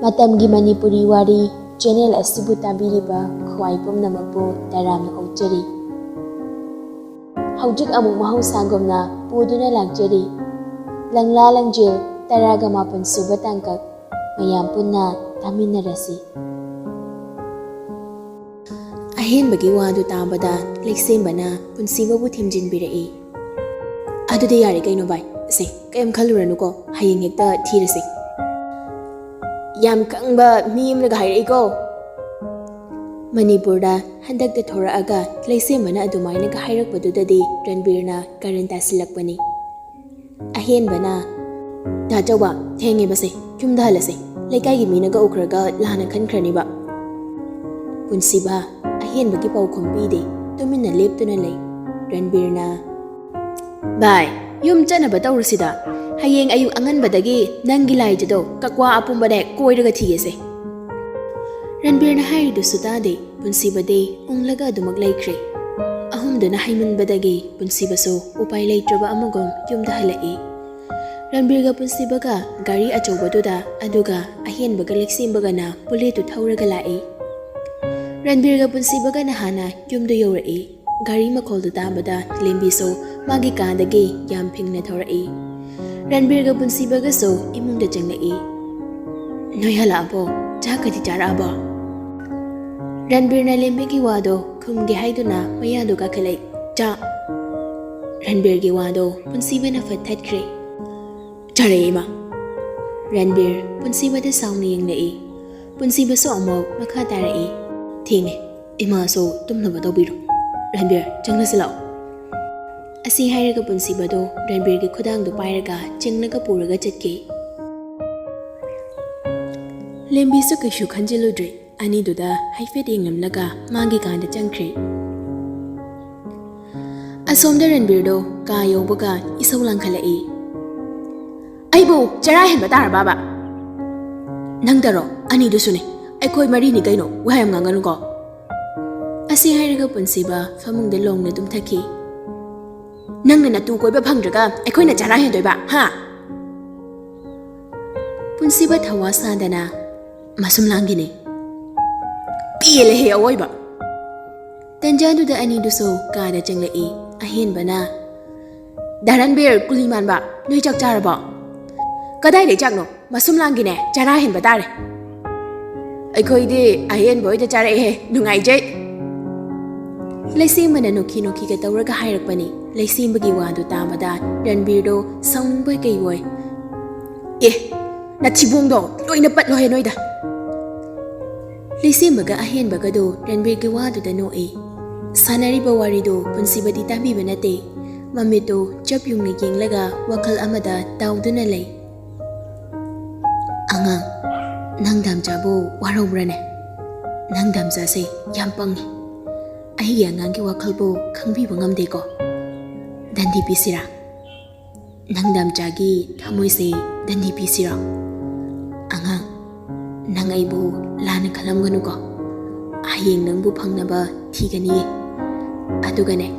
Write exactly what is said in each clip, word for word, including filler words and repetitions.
ꯃꯇꯝꯒꯤ ꯃꯅꯤꯄꯨꯔꯤ ꯋꯥꯔꯤ ꯆꯦꯅꯦꯜ ꯑꯁꯤꯕꯨ ꯇꯥꯕꯤꯔꯤꯕ ꯈ꯭ꯋꯥꯏ ꯄꯨꯝꯅꯃꯛꯄꯨ ꯇꯔꯥꯝꯅ ꯑꯣꯛꯆꯔꯤ꯫ ꯍꯧꯖꯤꯛ ꯑꯃꯨꯛ ꯃꯍꯧꯁꯥꯒꯨꯝꯅ ꯄꯨꯗꯨꯅ ꯂꯥꯛꯆꯔꯤ꯫ ꯂꯪꯂꯥ ꯂꯪꯖꯦꯜ ꯇꯔꯥꯒ ꯃꯥꯄꯟ ꯁꯨꯕ ꯇꯥꯡꯀꯛ ꯃꯌꯥꯝ ꯄꯨꯟꯅ ꯇꯥꯃꯤꯟꯅꯔꯁꯤ꯫ ꯑꯍꯦꯟꯕꯒꯤ ꯋꯥꯗꯨ ꯇꯥꯕꯗ ꯂꯩꯁꯦꯝꯕꯅ ꯄꯨꯟꯁꯤꯕꯕꯨ ꯊꯦꯝꯖꯤꯟꯕꯤꯔꯛꯏ꯫ "ꯑꯗꯨꯗꯤ ꯌꯥꯔꯦ ꯀꯩꯅꯣ ꯚꯥꯏ, ꯁꯦ ꯀꯩꯝ ꯈꯜꯂꯨꯔꯅꯨꯀꯣ, ꯍꯌꯦꯡ ꯍꯦꯛꯇ ꯊꯤꯔꯁꯦ꯫ ꯌꯥꯝ ꯈꯪꯕ ꯃꯤ ꯑꯃꯅꯒ ꯍꯥꯏꯔꯛꯏꯀꯣ"꯫ ꯃꯅꯤꯄꯨꯔꯗ ꯍꯟꯗꯛꯇ ꯊꯣꯔꯛꯑꯒ ꯂꯩꯁꯦꯝꯕꯅ ꯑꯗꯨꯃꯥꯏꯅꯒ ꯍꯥꯏꯔꯛꯄꯗꯨꯗꯗꯤ ꯔꯟꯕꯤꯔꯅ ꯀꯔꯟ ꯇꯥꯁꯤꯜꯂꯛꯄꯅꯤ꯫ ꯑꯍꯦꯟꯕꯅ, "ꯗꯥ ꯆꯧꯕ, ꯊꯦꯡꯉꯦꯕꯁꯦ, ꯌꯨꯝꯗ ꯍꯜꯂꯁꯦ, ꯂꯩꯀꯥꯏꯒꯤ ꯃꯤꯅꯒ ꯎꯈ꯭ꯔꯒ ꯂꯥꯟꯅ ꯈꯟꯈ꯭ꯔꯅꯤꯕ"꯫ ꯄꯨꯟꯁꯤꯕ ꯑꯍꯦꯟꯕꯒꯤ ꯄꯥꯎꯈꯨꯝ ꯄꯤꯗꯦ, ꯇꯨꯃꯤꯟꯅ ꯂꯦꯞꯇꯨꯅ ꯂꯩ꯫ ꯔꯟꯕꯤꯔꯅ, "ꯚꯥꯏ, ꯌꯨꯝ ꯆꯠꯅꯕ ꯇꯧꯔꯁꯤꯗ, ꯍꯌꯦꯡ ꯑꯌꯨꯛ ꯑꯉꯟꯕꯗꯒꯤ ꯅꯪꯒꯤ ꯂꯥꯏꯖꯗꯣ ꯀꯛꯋꯥ ꯑꯄꯨꯝꯕꯗ ꯍꯦꯛ ꯀꯣꯏꯔꯒ ꯊꯤꯒꯦꯁꯦ"꯫ ꯔꯟꯕꯤꯔꯅ ꯍꯥꯏꯔꯤꯗꯨꯁꯨ ꯇꯥꯗꯦ꯫ ꯄꯨꯟꯁꯤꯕꯗꯤ ꯎꯪꯂꯒ ꯑꯗꯨꯃꯛ ꯂꯩꯈ꯭ꯔꯦ꯫ ꯑꯍꯨꯝꯗꯨꯅ ꯍꯥꯏꯃꯟꯕꯗꯒꯤ ꯄꯨꯟꯁꯤꯕꯁꯨ ꯎꯄꯥꯏ ꯂꯩꯇ꯭ꯔꯕ ꯑꯃꯒꯨꯝ ꯌꯨꯝꯗ ꯍꯜꯂꯛꯏ꯫ ꯔꯟꯕꯤꯔꯒ ꯄꯨꯟꯁꯤꯕꯒ ꯒꯥꯔꯤ ꯑꯆꯧꯕꯗꯨꯗ, ꯑꯗꯨꯒ ꯑꯍꯦꯟꯕꯒ ꯂꯩꯁꯦꯝꯕꯒꯅ ꯕꯨꯂꯦꯠꯇꯨ ꯊꯧꯔꯒ ꯂꯥꯛꯏ꯫ ꯔꯟꯕꯤꯔꯒ ꯄꯨꯟꯁꯤꯕꯒꯅ ꯍꯥꯟꯅ ꯌꯨꯝꯗ ꯌꯧꯔꯛꯏ꯫ ꯒꯥꯔꯤ ꯃꯈꯣꯜꯗꯨ ꯇꯥꯕꯗ ꯂꯦꯝꯕꯤꯁꯨ ꯃꯥꯒꯤ ꯀꯥꯗꯒꯤ ꯌꯥꯝ ꯐꯤꯡꯅ ꯊꯣꯔꯛꯏ꯫ ꯔꯟꯕꯤꯔꯒ ꯄꯨꯟꯁꯤꯕꯒꯁꯨ ꯏꯃꯨꯡꯗ ꯆꯪꯂꯛꯏ꯫ "ꯅꯣꯏ ꯍꯜꯂꯛꯑꯕꯣ? ꯆꯥꯛꯀꯗꯤ ꯆꯥꯔꯛꯑꯕꯣ?" ꯔꯟꯕꯤꯔꯅ ꯂꯦꯝꯕꯤꯒꯤ ꯋꯥꯗꯣ ꯈꯨꯝꯒꯦ ꯍꯥꯏꯗꯨꯅ ꯃꯌꯥꯗꯨ ꯀꯥꯈꯠꯂꯛꯏ꯫ "ꯆꯥꯛ"꯫ ꯔꯟꯕꯤꯔꯒꯤ ꯋꯥꯗꯣ ꯄꯨꯟꯁꯤꯕꯅ ꯐꯠ ꯊꯠꯈ꯭ꯔꯦ꯫ "ꯆꯥꯔꯛꯑꯦ, ꯏꯃꯥ"꯫ ꯔꯟꯕꯤꯔ ꯄꯨꯟꯁꯤꯕꯗ ꯁꯥꯎꯅ ꯌꯦꯡꯂꯛꯏ꯫ ꯄꯨꯟꯁꯤꯕꯁꯨ ꯑꯃꯨꯛ ꯃꯈꯥ ꯇꯥꯔꯛꯏ꯫ "ꯊꯦꯡꯉꯦ, ꯏꯃꯥꯁꯨ ꯇꯨꯝꯅꯕ ꯇꯧꯕꯤꯔꯣ꯫ ꯔꯟꯕꯤꯔ, ꯆꯪꯂꯁꯤ ꯂꯥꯛꯑꯣ"꯫ ꯑꯁꯤ ꯍꯥꯏꯔꯒ ꯄꯨꯟꯁꯤꯕꯗꯣ ꯔꯟꯕꯤꯔꯒꯤ ꯈꯨꯗꯥꯡꯗꯨ ꯄꯥꯏꯔꯒ ꯆꯤꯡꯂꯒ ꯄꯨꯔꯒ ꯆꯠꯈꯤ꯫ ꯂꯦꯝꯕꯤꯁꯨ ꯀꯩꯁꯨ ꯈꯟꯖꯤꯜꯂꯨꯗ꯭ꯔꯦ꯫ ꯑꯅꯤꯗꯨꯗ ꯍꯥꯏꯐꯦꯠ ꯌꯦꯡꯂꯝꯂꯒ ꯃꯥꯒꯤ ꯀꯥꯗ ꯆꯪꯈ꯭ꯔꯦ꯫ ꯑꯁꯣꯝꯗ ꯔꯟꯕꯤꯔꯗꯣ ꯀꯥ ꯌꯧꯕꯒ ꯏꯁꯧ ꯂꯥꯡꯈꯠꯂꯛꯏ꯫ "ꯑꯩꯕꯨ ꯆꯔꯥ ꯍꯦꯟꯕ ꯇꯥꯔꯕꯕ?" "ꯅꯪꯗꯔꯣ? ꯑꯅꯤꯗꯨꯁꯨꯅꯦ꯫ ꯑꯩꯈꯣꯏ ꯃꯔꯤꯅꯤ ꯀꯩꯅꯣ, ꯋꯥ ꯌꯥꯝ ꯉꯥꯡꯒꯅꯨꯀꯣ"꯫ ꯑꯁꯤ ꯍꯥꯏꯔꯒ ꯄꯨꯟꯁꯤꯕ ꯐꯃꯨꯡꯗ ꯂꯣꯡꯅ ꯇꯨꯝꯊꯈꯤ꯫ "ꯅꯪꯅ ꯅꯇꯨ ꯀꯣꯏꯕ ꯐꯪꯗ꯭ꯔꯒ ꯑꯩꯈꯣꯏꯅ ꯆꯔꯥ ꯍꯦꯟꯗꯣꯏꯕ, ꯍꯥ?" ꯄꯨꯟꯁꯤꯕ ꯊꯧꯋꯥ ꯁꯥꯗꯅ, ꯃꯁꯨꯝ ꯂꯥꯡꯒꯤꯅꯦ꯫ ꯄꯦꯜꯂꯦꯍꯦ ꯑꯋꯣꯏꯕ꯫ ꯇꯟꯖꯥꯗꯨꯗ ꯑꯅꯤꯗꯨꯁꯨ ꯀꯥꯗ ꯆꯪꯂꯛꯏ꯫ ꯑꯍꯦꯟꯕꯅ, "ꯙꯔꯟꯕꯤꯔ, ꯀꯨꯂꯤ ꯃꯥꯟꯕ, ꯅꯣꯏ ꯆꯥꯛ ꯆꯥꯔꯕꯣ?" "ꯀꯗꯥꯏꯗꯩ ꯆꯥꯛꯅꯣ? ꯃꯁꯨꯝ ꯂꯥꯡꯒꯤꯅꯦ, ꯆꯔꯥ ꯍꯦꯟꯕ ꯇꯥꯔꯦ꯫ ꯑꯩꯈꯣꯏꯗꯤ ꯑꯍꯦꯟꯕ ꯍꯣꯏꯗ ꯆꯥꯔꯛꯑꯦꯍꯦ, ꯅꯨꯡꯉꯥꯏꯖꯩ꯫" ꯂꯩꯁꯦꯝꯕꯅ ꯅꯣꯛꯈꯤ ꯅꯣꯛꯈꯤꯒ ꯇꯧꯔꯒ ꯍꯥꯏꯔꯛꯄꯅꯤ꯫ ꯂꯩꯁꯦꯝꯕꯒꯤ ꯋꯥꯗꯨ ꯇꯥꯕꯗ ꯔꯟꯕꯤꯔꯗꯣ ꯁꯥꯎꯅꯤꯡꯕꯣꯏ ꯀꯩꯕꯣꯏ, "ꯑꯦ, ꯅꯊꯤꯕꯣꯡꯗꯣ ꯂꯣꯏꯅ ꯄꯠꯂꯣꯍꯦ ꯅꯣꯏꯗ!" ꯂꯩꯁꯦꯝꯕꯒ ꯑꯍꯦꯟꯕꯒꯗꯣ ꯔꯟꯕꯤꯔꯒꯤ ꯋꯥꯗꯨꯗ ꯅꯣꯛꯏ꯫ ꯁꯥꯟꯅꯔꯤꯕ ꯋꯥꯔꯤꯗꯣ ꯄꯨꯟꯁꯤꯕꯗꯤ ꯇꯥꯕꯤꯕ ꯅꯠꯇꯦ꯫ ꯃꯃꯤꯠꯇꯣ ꯆꯞ ꯌꯨꯡꯅ ꯌꯦꯡꯂꯒ ꯋꯥꯈꯜ ꯑꯃꯗ ꯇꯥꯎꯗꯨꯅ ꯂꯩ꯫ "ꯑꯉꯥꯡ, ꯅꯪ ꯗꯥꯝꯆꯥꯕꯨ ꯋꯥꯔꯧꯕ꯭ꯔꯅꯦ? ꯅꯪ ꯗꯥꯝꯆꯥꯁꯦ ꯌꯥꯝ ꯄꯪꯉꯤ꯫ ꯑꯩꯒꯤ ꯑꯉꯥꯡꯒꯤ ꯋꯥꯈꯜꯕꯨ ꯈꯪꯕꯤꯕ ꯉꯝꯗꯦꯀꯣ꯫ ꯗꯟꯗꯤ ꯄꯤꯁꯤꯔꯥ? ꯅꯪ ꯗꯥꯝꯆꯥꯒꯤ ꯊꯃꯣꯏꯁꯦ ꯗꯟꯗꯤ ꯄꯤꯁꯤꯔꯣ? ꯑꯉꯥꯡ, ꯅꯪ ꯑꯩꯕꯨ ꯂꯥꯟꯅ ꯈꯜꯂꯝꯒꯅꯨꯀꯣ꯫ ꯍꯌꯦꯡ ꯅꯪꯕꯨ ꯐꯪꯅꯕ ꯊꯤꯒꯅꯤꯌꯦ꯫ ꯑꯗꯨꯒꯅꯦ,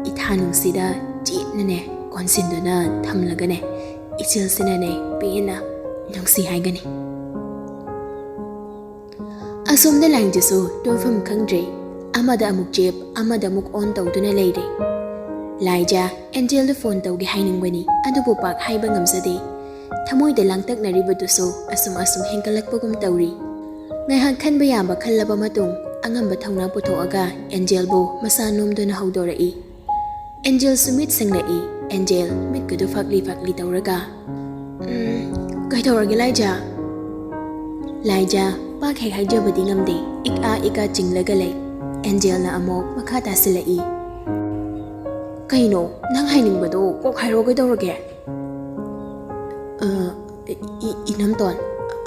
ꯏꯊꯥ ꯅꯨꯡꯁꯤꯗ ꯆꯦꯠꯅꯅꯦ ꯀꯣꯟꯁꯤꯟꯗꯨꯅ ꯊꯝꯂꯒꯅꯦ, ꯏꯆꯦꯜꯁꯤꯅꯅꯦ ꯄꯦꯟꯅ ꯅꯨꯡꯁꯤ ꯍꯥꯏꯒꯅꯤ꯫" ꯑꯁꯣꯝꯗ ꯂꯥꯏꯖꯁꯨ ꯇꯨꯝꯐꯝ ꯈꯪꯗ꯭ꯔꯦ꯫ ꯑꯃꯗ ꯑꯃꯨꯛ ꯆꯦꯞ, ꯑꯃꯗ ꯑꯃꯨꯛ ꯑꯣꯟ ꯇꯧꯗꯨꯅ ꯂꯩꯔꯦ꯫ ꯂꯥꯏꯖ, ꯑꯦꯟꯖꯦꯜꯗ ꯐꯣꯟ ꯇꯧꯒꯦ ꯍꯥꯏꯅꯤꯡꯕꯅꯤ, ꯑꯗꯨꯕꯨ ꯄꯥꯛ ꯍꯥꯏꯕ ꯉꯝꯖꯗꯦ꯫ ꯊꯃꯣꯏꯗ ꯂꯥꯡꯇꯛꯅꯔꯤꯕꯗꯨꯁꯨ ꯑꯁꯨꯝ ꯑꯁꯨꯝ ꯍꯦꯟꯒꯠꯂꯛꯄꯒꯨꯝ ꯇꯧꯔꯤ꯫ ꯉꯥꯏꯍꯥꯛ ꯈꯟꯕ ꯌꯥꯕ ꯈꯜꯂꯕ ꯃꯇꯨꯡ, ꯑꯉꯝꯕ ꯊꯧꯅꯥ ꯄꯨꯊꯣꯛꯑꯒ ꯑꯦꯟꯖꯦꯜꯕꯨ ꯃꯁꯥ ꯅꯣꯝꯗꯨꯅ ꯍꯧꯗꯣꯔꯛꯏ꯫ ꯑꯦꯟꯖꯦꯜꯁꯨ ꯃꯤꯠ ꯁꯤꯡꯂꯛꯏ꯫ ꯑꯦꯟꯖꯦꯜ, ꯃꯤꯠꯀꯗꯨ ꯐꯛꯂꯤ ꯐꯛꯂꯤ ꯇꯧꯔꯒ, "ꯎꯝ, ꯀꯩꯗꯧꯔꯒꯦ ꯂꯥꯏꯖ?" ꯂꯥꯏꯖ ꯄꯥꯛ ꯍꯦꯛ ꯍꯥꯏꯖꯕꯗꯤ ꯉꯝꯗꯦ꯫ ꯏꯛ ꯑꯥ ꯏꯛ ꯑꯥ ꯆꯤꯡꯂꯒ ꯂꯩ꯫ ꯑꯦꯟꯖꯦꯜꯅ ꯑꯃꯨꯛ ꯃꯈꯥ ꯇꯥꯁꯤꯜꯂꯛꯏ꯫ "ꯀꯩꯅꯣ? ꯅꯪ ꯍꯥꯏꯅꯤꯡꯕꯗꯣ ꯀꯣꯛ ꯍꯥꯏꯔꯛꯑꯣ, ꯀꯩꯗꯧꯔꯒꯦ?" "ꯑ, ꯏ-, ꯏ-, ꯏꯅꯝꯇꯣꯟ,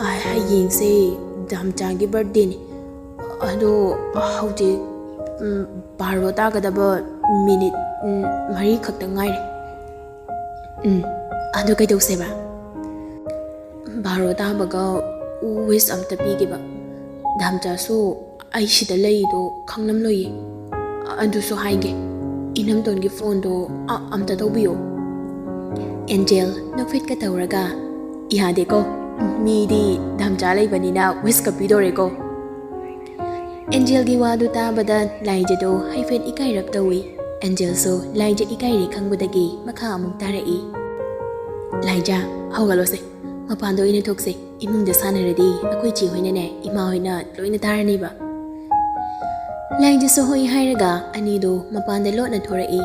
ꯑ, ꯍꯌꯦꯡꯁꯦ ꯗꯥꯝꯆꯥꯒꯤ ꯕꯥꯔꯗꯦꯅꯤ꯫ ꯑꯗꯣ ꯍꯧꯖꯤꯛ, ꯎꯝ, ꯕꯥꯔꯣ ꯇꯥꯒꯗꯕ ꯃꯤꯅꯤꯠ, ꯎꯝ, ꯃꯔꯤ ꯈꯛꯇ ꯉꯥꯏꯔꯦ꯫" "ꯎꯝ, ꯑꯗꯨ ꯀꯩꯗꯧꯁꯦꯕ?" "ꯕꯥꯔꯣ ꯇꯥꯕꯒ ꯋꯤꯁ ꯑꯝꯇ ꯄꯤꯒꯦꯕ꯫ ꯗꯥꯝꯆꯥꯁꯨ ꯑꯩ ꯁꯤꯗ ꯂꯩꯗꯣ ꯈꯪꯂꯝꯂꯣꯏꯌꯦ꯫ ꯑꯗꯨꯁꯨ ꯍꯥꯏꯒꯦ, ꯏꯅꯝꯇꯣꯟꯒꯤ ꯐꯣꯟꯗꯣ ꯑ-, ꯑꯝꯇ ꯇꯧꯕꯤꯌꯣ꯫" ꯑꯦꯟꯖꯦꯜ ꯅꯣꯛꯐꯦꯠꯀ ꯇꯧꯔꯒ, "ꯌꯥꯗꯦꯀꯣ, ꯃꯤꯗꯤ ꯗꯥꯝꯆꯥ ꯂꯩꯕꯅꯤꯅ ꯋꯤꯁꯀ ꯄꯤꯗꯣꯔꯦꯀꯣ꯫ ꯑꯦꯟꯖꯦꯜꯒꯤ ꯋꯥꯗꯨ ꯇꯥꯕꯗ ꯂꯥꯏꯖꯗꯣ ꯍꯥꯏꯐꯦꯠ ꯏꯀꯥꯏꯔꯞ ꯇꯧꯏ꯫ ꯑꯦꯟꯖꯦꯜꯁꯨ ꯂꯥꯏꯖ ꯏꯀꯥꯏꯔꯦ ꯈꯪꯕꯗꯒꯤ ꯃꯈꯥ ꯑꯃꯨꯛ ꯇꯥꯔꯛꯏ꯫ "ꯂꯥꯏꯖ, ꯍꯧꯒꯠꯂꯣꯁꯦ, ꯃꯄꯥꯟꯗ ꯑꯣꯏꯅ ꯊꯣꯛꯁꯦ꯫ ꯏꯃꯨꯡꯗ ꯁꯥꯟꯅꯔꯗꯤ ꯑꯩꯈꯣꯏ ꯆꯦ ꯍꯣꯏꯅꯅꯦ, ꯏꯃꯥ ꯍꯣꯏꯅ ꯂꯣꯏꯅ ꯇꯥꯔꯅꯤꯕ꯫" ꯂꯥꯏꯖꯁꯨ ꯍꯣꯏ ꯍꯥꯏꯔꯒ ꯑꯅꯤꯗꯣ ꯃꯄꯥꯟꯗ ꯂꯣꯠꯅ ꯊꯣꯔꯛꯏ꯫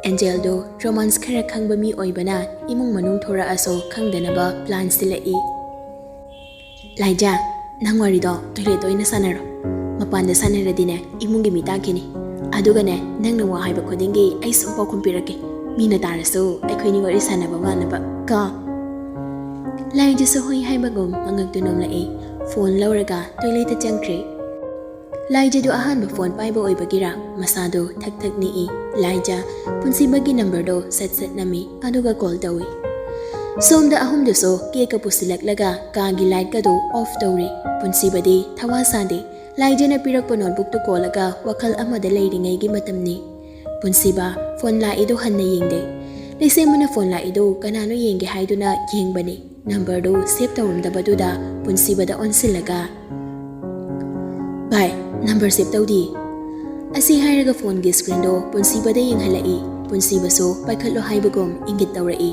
ꯑꯦꯟꯖꯦꯜꯗꯣ ꯔꯣꯃꯥꯟꯁ ꯈꯔ ꯈꯪꯕ ꯃꯤ ꯑꯣꯏꯕꯅ ꯏꯃꯨꯡ ꯃꯅꯨꯡ ꯊꯣꯔꯛꯑꯁꯨ ꯈꯪꯗꯅꯕ ꯄ꯭ꯂꯥꯟ ꯁꯤꯜꯂꯛꯏ꯫ "ꯂꯥꯏꯖ, ꯅꯪ ꯋꯥꯔꯤꯗꯣ ꯇꯣꯏꯂꯦꯠꯇ ꯑꯣꯏꯅ ꯁꯥꯟꯅꯔꯣ꯫ ꯃꯄꯥꯟꯗ ꯁꯥꯟꯅꯔꯗꯤꯅꯦ, ꯏꯃꯨꯡꯒꯤ ꯃꯤ ꯇꯥꯈꯤꯅꯤ꯫ ꯑꯗꯨꯒꯅꯦ, ꯅꯪꯅ ꯋꯥ ꯍꯥꯏꯕ ꯈꯨꯗꯤꯡꯒꯤ ꯑꯩ ꯁꯨꯝ ꯄꯥꯎꯈꯨꯝ ꯄꯤꯔꯛꯀꯦ꯫ ꯃꯤꯅ ꯇꯥꯔꯁꯨ ꯑꯩꯈꯣꯏꯅꯤ ꯋꯥꯔꯤ ꯁꯥꯟꯅꯕ ꯃꯥꯟꯅꯕ ꯀꯣ꯫" ꯂꯥꯏꯖꯁꯨ ꯍꯣꯏ ꯍꯥꯏꯕꯒꯨꯝ ꯃꯉꯛꯇꯨ ꯅꯣꯝꯂꯛꯏ꯫ ꯐꯣꯟ ꯂꯧꯔꯒ ꯇꯣꯏꯂꯦꯠꯇ ꯆꯪꯈ꯭ꯔꯦ꯫ ꯂꯥꯏꯖꯗꯨ ꯑꯍꯥꯟꯕ ꯐꯣꯟ ꯄꯥꯏꯕ ꯑꯣꯏꯕꯒꯤꯔꯥ ꯃꯁꯥꯗꯨ ꯊꯛ ꯊꯛ ꯅꯤꯛꯏ꯫ ꯂꯥꯏꯖ ꯄꯨꯟꯁꯤꯕꯒꯤ ꯅꯝꯕꯔꯗꯣ ꯁꯠ ꯁꯠ ꯅꯝꯃꯤ, ꯑꯗꯨꯒ ꯀꯣꯜ ꯇꯧꯏ꯫ ꯁꯣꯝꯗ ꯑꯍꯨꯝꯗꯨꯁꯨ ꯀꯦꯛꯀ ꯄꯨꯁꯤꯜꯂꯛꯂꯒ ꯀꯥꯒꯤ ꯂꯥꯏꯠꯀꯗꯨ ꯑꯣꯐ ꯇꯧꯔꯤ꯫ ꯄꯨꯟꯁꯤꯕꯗꯤ ꯊꯋꯥ ꯁꯥꯗꯦ꯫ ꯂꯥꯏꯖꯅ ꯄꯤꯔꯛꯄ ꯅꯣꯠꯕꯨꯛꯇꯨ ꯀꯣꯜꯂꯒ ꯋꯥꯈꯜ ꯑꯃꯗ ꯂꯩꯔꯤꯉꯩꯒꯤ ꯃꯇꯝꯅꯤ꯫ ꯄꯨꯟꯁꯤꯕ ꯐꯣꯟ ꯂꯥꯛꯏꯗꯨ ꯍꯟꯅ ꯌꯦꯡꯗꯦ꯫ ꯂꯩꯁꯦꯝꯕꯅ ꯐꯣꯟ ꯂꯥꯛꯏꯗꯨ ꯀꯅꯥꯅꯣ ꯌꯦꯡꯒꯦ ꯍꯥꯏꯗꯨꯅ ꯌꯦꯡꯕꯅꯤ꯫ ꯅꯝꯕꯔꯗꯨ ꯁꯦꯚ ꯇꯧꯔꯝꯗꯕꯗꯨꯗ ꯄꯨꯟꯁꯤꯕꯗ ꯑꯣꯟꯁꯤꯜꯂꯒ, "ꯚꯥꯏ, ꯅꯝꯕꯔ ꯁꯦꯚ ꯇꯧꯗꯤ꯫" ꯑꯁꯤ ꯍꯥꯏꯔꯒ ꯐꯣꯟꯒꯤ ꯁ꯭ꯀ꯭ꯔꯤꯟꯗꯣ ꯄꯨꯟꯁꯤꯕꯗ ꯌꯦꯡꯍꯜꯂꯛꯏ꯫ ꯄꯨꯟꯁꯤꯕꯁꯨ ꯄꯥꯏꯈꯠꯂꯣ ꯍꯥꯏꯕꯒꯨꯝ ꯏꯪꯒꯤꯠ ꯇꯧꯔꯛꯏ꯫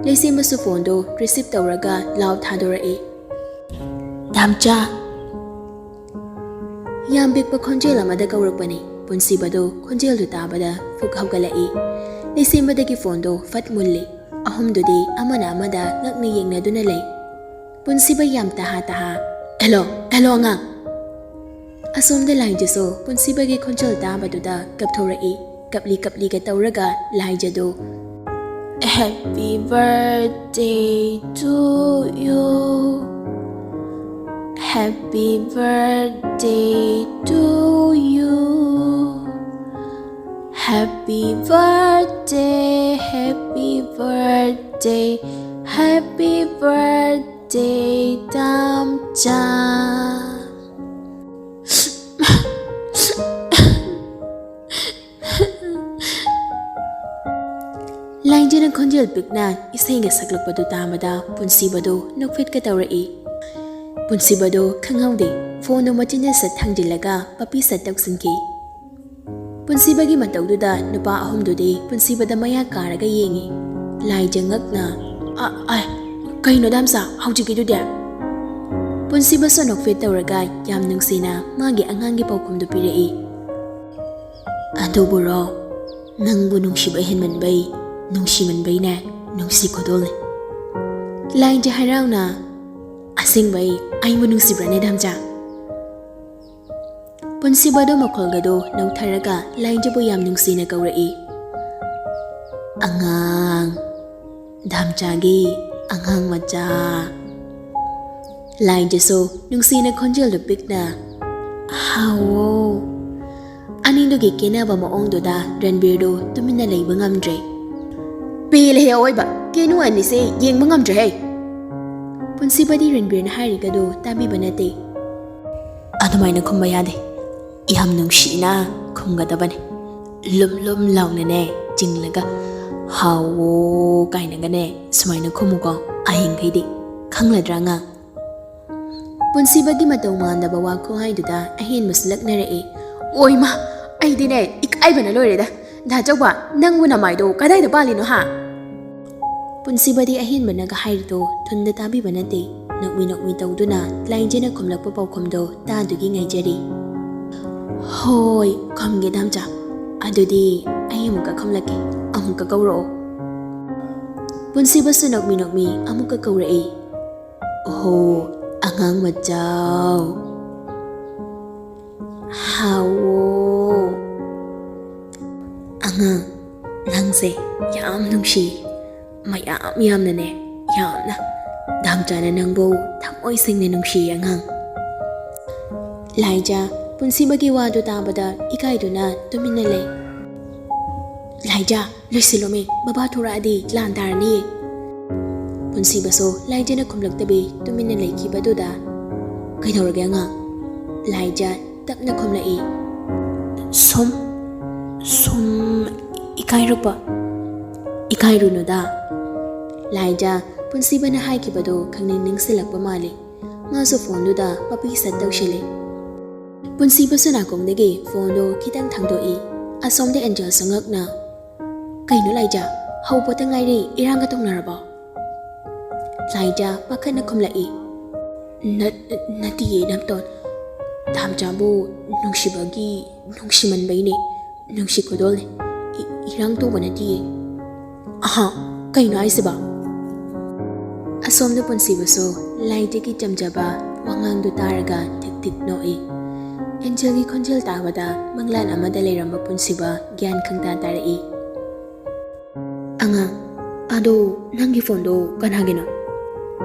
ꯂꯩꯁꯦꯝꯕꯁꯨ ꯐꯣꯟꯗꯣ ꯔꯤꯁꯤꯚ ꯇꯧꯔꯒ ꯂꯥꯎ ꯊꯥꯗꯣꯔꯛꯏ꯫ "ꯗꯥꯝꯆꯥ!" ꯌꯥꯝ ꯄꯤꯛꯄ ꯈꯣꯟꯖꯦꯜ ꯑꯃꯗ ꯀꯧꯔꯛꯄꯅꯤ꯫ ꯄꯨꯟꯁꯤꯕꯗꯨ ꯈꯣꯟꯖꯦꯜꯗꯨ ꯇꯥꯕꯗ ꯐꯨꯛ ꯍꯧꯒꯠꯂꯛꯏ꯫ ꯂꯩꯁꯦꯝꯕꯗꯒꯤ ꯐꯣꯟꯗꯣ ꯐꯠ ꯃꯨꯜꯂꯤ꯫ ꯑꯍꯨꯝꯗꯨꯗꯤ ꯑꯃꯅ ꯑꯃꯗ ꯉꯛꯅ ꯌꯦꯡꯅꯗꯨꯅ ꯂꯩ꯫ ꯄꯨꯟꯁꯤꯕ ꯌꯥꯝ ꯇꯍꯥ ꯇꯍꯥ, "ꯍꯦꯜꯂꯣ, ꯍꯦꯜꯂꯣ ꯑꯉꯥꯡ!" ꯑꯁꯣꯝꯗ ꯂꯥꯏꯖꯁꯨ ꯄꯨꯟꯁꯤꯕꯒꯤ ꯈꯣꯟꯖꯦꯜ ꯇꯥꯕꯗꯨꯗ ꯀꯞꯊꯣꯔꯛꯏ꯫ ꯀꯞꯂꯤ ꯀꯞꯂꯤꯒ ꯇꯧꯔꯒ ꯂꯥꯏꯖꯗꯨ, "Happy birthday to you. Happy birthday to you. Happy birthday, happy birthday, happy birthday, ꯗꯥꯝꯆꯥ꯫" ꯂꯥꯏꯖꯅ ꯈꯣꯟꯖꯦꯜ ꯄꯤꯛꯅ ꯏꯁꯩꯒ ꯁꯛꯂꯛꯄꯗꯨ ꯇꯥꯕꯗ ꯄꯨꯟꯁꯤꯕꯗꯨ ꯅꯣꯛꯐꯦꯠꯀ ꯇꯧꯔꯛꯏ꯫ ꯄꯨꯟꯁꯤꯕꯗꯨ ꯈꯪꯍꯧꯗꯦ, ꯐꯣꯟꯗꯨ ꯃꯆꯤꯟꯗ ꯁꯠ ꯊꯥꯡꯖꯤꯜꯂꯒ ꯄꯄꯤ ꯁꯠ ꯇꯧꯁꯤꯟꯈꯤ꯫ ꯄꯨꯟꯁꯤꯕꯒꯤ ꯃꯇꯧꯗꯨꯗ ꯅꯨꯄꯥ ꯑꯍꯨꯝꯗꯨꯗꯤ ꯄꯨꯟꯁꯤꯕꯗ ꯃꯌꯥ ꯀꯥꯔꯒ ꯌꯦꯡꯉꯤ꯫ ꯂꯥꯏꯖ ꯉꯛꯅ, "ꯑ, ꯑꯥꯏ, ꯀꯩꯅꯣ ꯗꯥꯝꯆꯥ ꯍꯧꯖꯤꯛꯀꯤꯗꯨꯗꯤ?" ꯄꯨꯟꯁꯤꯕꯁꯨ ꯅꯣꯛꯐꯦꯠ ꯇꯧꯔꯒ ꯌꯥꯝ ꯅꯨꯡꯁꯤꯅ ꯃꯥꯒꯤ ꯑꯉꯥꯡꯒꯤ ꯄꯥꯎꯈꯨꯝꯗꯨ ꯄꯤꯔꯛꯏ꯫ "ꯑꯗꯨꯕꯨꯔꯣ, ꯅꯪꯕꯨ ꯅꯨꯡꯁꯤꯕ ꯍꯦꯟꯃꯟꯕꯩ ꯅꯨꯡꯁꯤꯃꯟꯕꯩꯅꯦ ꯅꯨꯡꯁꯤ ꯈꯨꯗꯣꯜꯅꯤ꯫" ꯂꯥꯏꯖ ꯍꯔꯥꯎꯅ, "ꯑꯁꯦꯡꯕꯩ ꯑꯩꯕꯨ ꯅꯨꯡꯁꯤꯕ꯭ꯔꯅꯦ ꯗꯥꯝꯆꯥ?" ꯄꯨꯟꯁꯤꯕꯗꯣ ꯃꯈꯣꯜꯒꯗꯣ ꯅꯧꯊꯔꯒ ꯂꯥꯏꯖꯕꯨ ꯌꯥꯝ ꯅꯨꯡꯁꯤꯅ ꯀꯧꯔꯛꯏ꯫ "ꯑꯉꯥꯡ, ꯗꯥꯝꯆꯥꯒꯤ ꯑꯉꯥꯡ ꯃꯆꯥ꯫" ꯂꯥꯏꯖꯁꯨ ꯅꯨꯡꯁꯤꯅ ꯈꯣꯟꯖꯦꯜꯗꯨ ꯄꯤꯛꯅ, "ꯍꯥꯎꯋꯣ꯫" ꯑꯅꯤꯗꯨꯒꯤ ꯀꯦꯅꯕ ꯃꯑꯣꯡꯗꯨꯗ ꯔꯟꯕꯤꯔꯗꯨ ꯇꯨꯃꯤꯟꯅ ꯂꯩꯕ ꯉꯝꯗ꯭ꯔꯦ꯫ "ꯄꯦꯜꯂꯦꯍꯦ ꯑꯑꯣꯏꯕ, ꯀꯦꯅꯨ ꯑꯅꯤꯁꯦ ꯌꯦꯡꯕ ꯉꯝꯗ꯭ꯔꯦꯍꯦ!" ꯄꯨꯟꯁꯤꯕꯗꯤ ꯔꯟꯕꯤꯔꯅ ꯍꯥꯏꯔꯤꯒꯗꯨ ꯇꯥꯕꯤꯕ ꯅꯠꯇꯦ꯫ "ꯑꯗꯨꯃꯥꯏꯅ ꯈꯨꯝꯕ ꯌꯥꯗꯦ, ꯌꯥꯝ ꯅꯨꯡꯁꯤꯅ ꯈꯨꯝꯒꯗꯕꯅꯦ꯫ ꯂꯨꯝ ꯂꯨꯝ ꯂꯥꯎꯅꯅꯦ ꯆꯤꯡꯂꯒ 'ꯍꯥꯎꯋꯣ' ꯀꯥꯏꯅꯒꯅꯦ ꯁꯨꯃꯥꯏꯅ ꯈꯨꯝꯃꯨꯀꯣ ꯑꯍꯤꯡꯈꯩꯗꯤ꯫ ꯈꯪꯂꯗ꯭ꯔꯥ ꯑꯉꯥꯡ?" ꯄꯨꯟꯁꯤꯕꯒꯤ ꯃꯇꯧ ꯃꯥꯟꯗꯕ ꯋꯥ ꯈꯨꯍꯥꯏꯗꯨꯗ ꯑꯍꯦꯟꯕꯁꯨ ꯂꯛꯅꯔꯛꯏ꯫ "ꯑꯣꯏꯃ, ꯑꯩꯗꯤꯅꯦ ꯏꯀꯥꯏꯕꯅ ꯂꯣꯏꯔꯦꯗ꯫ ꯗꯥ ꯆꯧꯕ, ꯅꯪꯕꯨ ꯅꯃꯥꯏꯗꯣ ꯀꯗꯥꯏꯗ ꯄꯥꯜꯂꯤꯅꯣ ꯍꯥ?" ꯄꯨꯟꯁꯤꯕꯗꯤ ꯑꯍꯦꯟꯕꯅꯒ ꯍꯥꯏꯔꯤꯗꯣ ꯊꯨꯟꯗ ꯇꯥꯕꯤꯕ ꯅꯠꯇꯦ꯫ ꯅꯣꯛꯃꯤ ꯅꯣꯛꯃꯤ ꯇꯧꯗꯨꯅ ꯂꯥꯏꯖꯅ ꯈꯨꯝꯂꯛꯄ ꯄꯥꯎꯈꯨꯝꯗꯣ ꯇꯥꯗꯨꯒꯤ ꯉꯥꯏꯖꯔꯤ꯫ "ꯍꯣꯏ, ꯈꯨꯝꯒꯦ ꯗꯥꯝꯆꯥ꯫ ꯑꯗꯨꯗꯤ ꯑꯩ ꯑꯃꯨꯛꯀ ꯈꯨꯝꯂꯛꯀꯦ, ꯑꯃꯨꯛꯀ ꯀꯧꯔꯛꯑꯣ꯫" ꯄꯨꯟꯁꯤꯕꯁꯨ ꯅꯣꯛꯃꯤ ꯅꯣꯛꯃꯤ ꯑꯃꯨꯛꯀ ꯀꯧꯔꯛꯏ꯫ "ꯑꯣꯍꯣ, ꯑꯉꯥꯡ ꯃꯆꯥꯎ꯫ ꯍꯥꯎꯋꯣ꯫" "ꯑꯉꯥꯡ, ꯅꯪꯁꯦ ꯌꯥꯝ ꯅꯨꯡꯁꯤ꯫ ꯃꯌꯥꯝ ꯌꯥꯝꯅꯅꯦ, ꯌꯥꯝꯅ꯫ ꯗꯥꯝꯆꯥꯅ ꯅꯪꯕꯨ ꯊꯃꯣꯏ ꯁꯦꯡꯅ ꯅꯨꯡꯁꯤꯌꯦ ꯑꯉꯥꯡ꯫" ꯂꯥꯏꯖ, ꯄꯨꯟꯁꯤꯕꯒꯤ ꯋꯥꯗꯨ ꯇꯥꯕꯗ ꯏꯀꯥꯏꯗꯨꯅ ꯇꯨꯃꯤꯟꯅ ꯂꯩ꯫ "ꯂꯥꯏꯖ, ꯂꯣꯏꯁꯤꯜꯂꯣꯃꯤ, ꯕꯕꯥ ꯊꯣꯔꯛꯑꯗꯤ ꯂꯥꯟ ꯇꯥꯔꯅꯤ꯫" ꯄꯨꯟꯁꯤꯕꯁꯨ ꯂꯥꯏꯖꯅ ꯈꯨꯝꯂꯛꯇꯕꯤ ꯇꯨꯃꯤꯟꯅ ꯂꯩꯈꯤꯕꯗꯨꯗ, "ꯀꯩꯗꯧꯔꯒꯦ ꯑꯉꯥꯡ?" ꯂꯥꯏꯖ ꯇꯞꯅ ꯈꯨꯝꯂꯛꯏ꯫ "ꯁꯨꯝ, ꯁꯨꯝ ꯏꯀꯥꯏꯔꯛꯄ꯫" "ꯏꯀꯥꯏꯔꯨꯅꯨꯗ"꯫ ꯂꯥꯏꯖ ꯄꯨꯟꯁꯤꯕꯅ ꯍꯥꯏꯈꯤꯕꯗꯣ ꯈꯪꯅꯤꯡ ꯅꯤꯡꯁꯤꯜꯂꯛꯄ ꯃꯥꯜꯂꯤ꯫ ꯃꯥꯁꯨ ꯐꯣꯟꯗꯨꯗ ꯃꯄꯤ ꯁꯠ ꯇꯧꯁꯤꯜꯂꯤ꯫ ꯄꯨꯟꯁꯤꯕꯁꯨ ꯅꯥꯀꯣꯡꯗꯒꯤ ꯐꯣꯟꯗꯣ ꯈꯤꯇꯪ ꯊꯥꯡꯗꯣꯛꯏ꯫ ꯑꯁꯣꯝꯗ ꯑꯦꯟꯖꯦꯜꯁꯨ ꯉꯛꯅ, "ꯀꯩꯅꯣ ꯂꯥꯏꯖ, ꯍꯧꯕꯇ ꯉꯥꯏꯔꯤ, ꯏꯔꯥꯡꯒ ꯇꯧꯅꯔꯕꯣ?" ꯂꯥꯏꯖ ꯄꯥꯈꯠꯅ ꯈꯨꯝꯂꯛꯏ, "ꯅꯠ-, ꯅꯠꯇꯤꯌꯦ ꯏꯅꯝꯇꯣꯟ, ꯇꯥꯝꯆꯥꯕꯨ ꯅꯨꯡꯁꯤꯕꯒꯤ, ꯅꯨꯡꯁꯤꯃꯟꯕꯩꯅꯦ, ꯅꯨꯡꯁꯤ ꯈꯨꯗꯣꯜꯅꯦ, ꯏ-, ꯏꯔꯥꯡ ꯇꯧꯕ ꯅꯠꯇꯤꯌꯦ"꯫ "ꯑꯍꯥ, ꯀꯩꯅꯣ ꯍꯥꯏꯁꯤꯕꯣ?" ꯑꯁꯣꯝꯗ ꯄꯨꯟꯁꯤꯕꯁꯨ ꯂꯥꯏꯖꯒꯤ ꯆꯝꯖꯕ ꯋꯥꯉꯥꯡꯗꯨ ꯇꯥꯔꯒ ꯊꯤꯛ ꯊꯤꯛ ꯅꯣꯛꯏ꯫ ꯑꯦꯟꯖꯦꯜꯒꯤ ꯈꯣꯟꯖꯦꯜ ꯇꯥꯕꯗ ꯃꯪꯂꯥꯟ ꯑꯃꯗ ꯂꯩꯔꯝꯕ ꯄꯨꯟꯁꯤꯕ ꯒ꯭ꯌꯥꯟ ꯈꯪꯇꯥ ꯇꯥꯔꯛꯏ꯫ "ꯑꯉꯥꯡ, ꯑꯗꯣ ꯅꯪꯒꯤ ꯐꯣꯟꯗꯣ ꯀꯅꯥꯒꯤꯅꯣ?"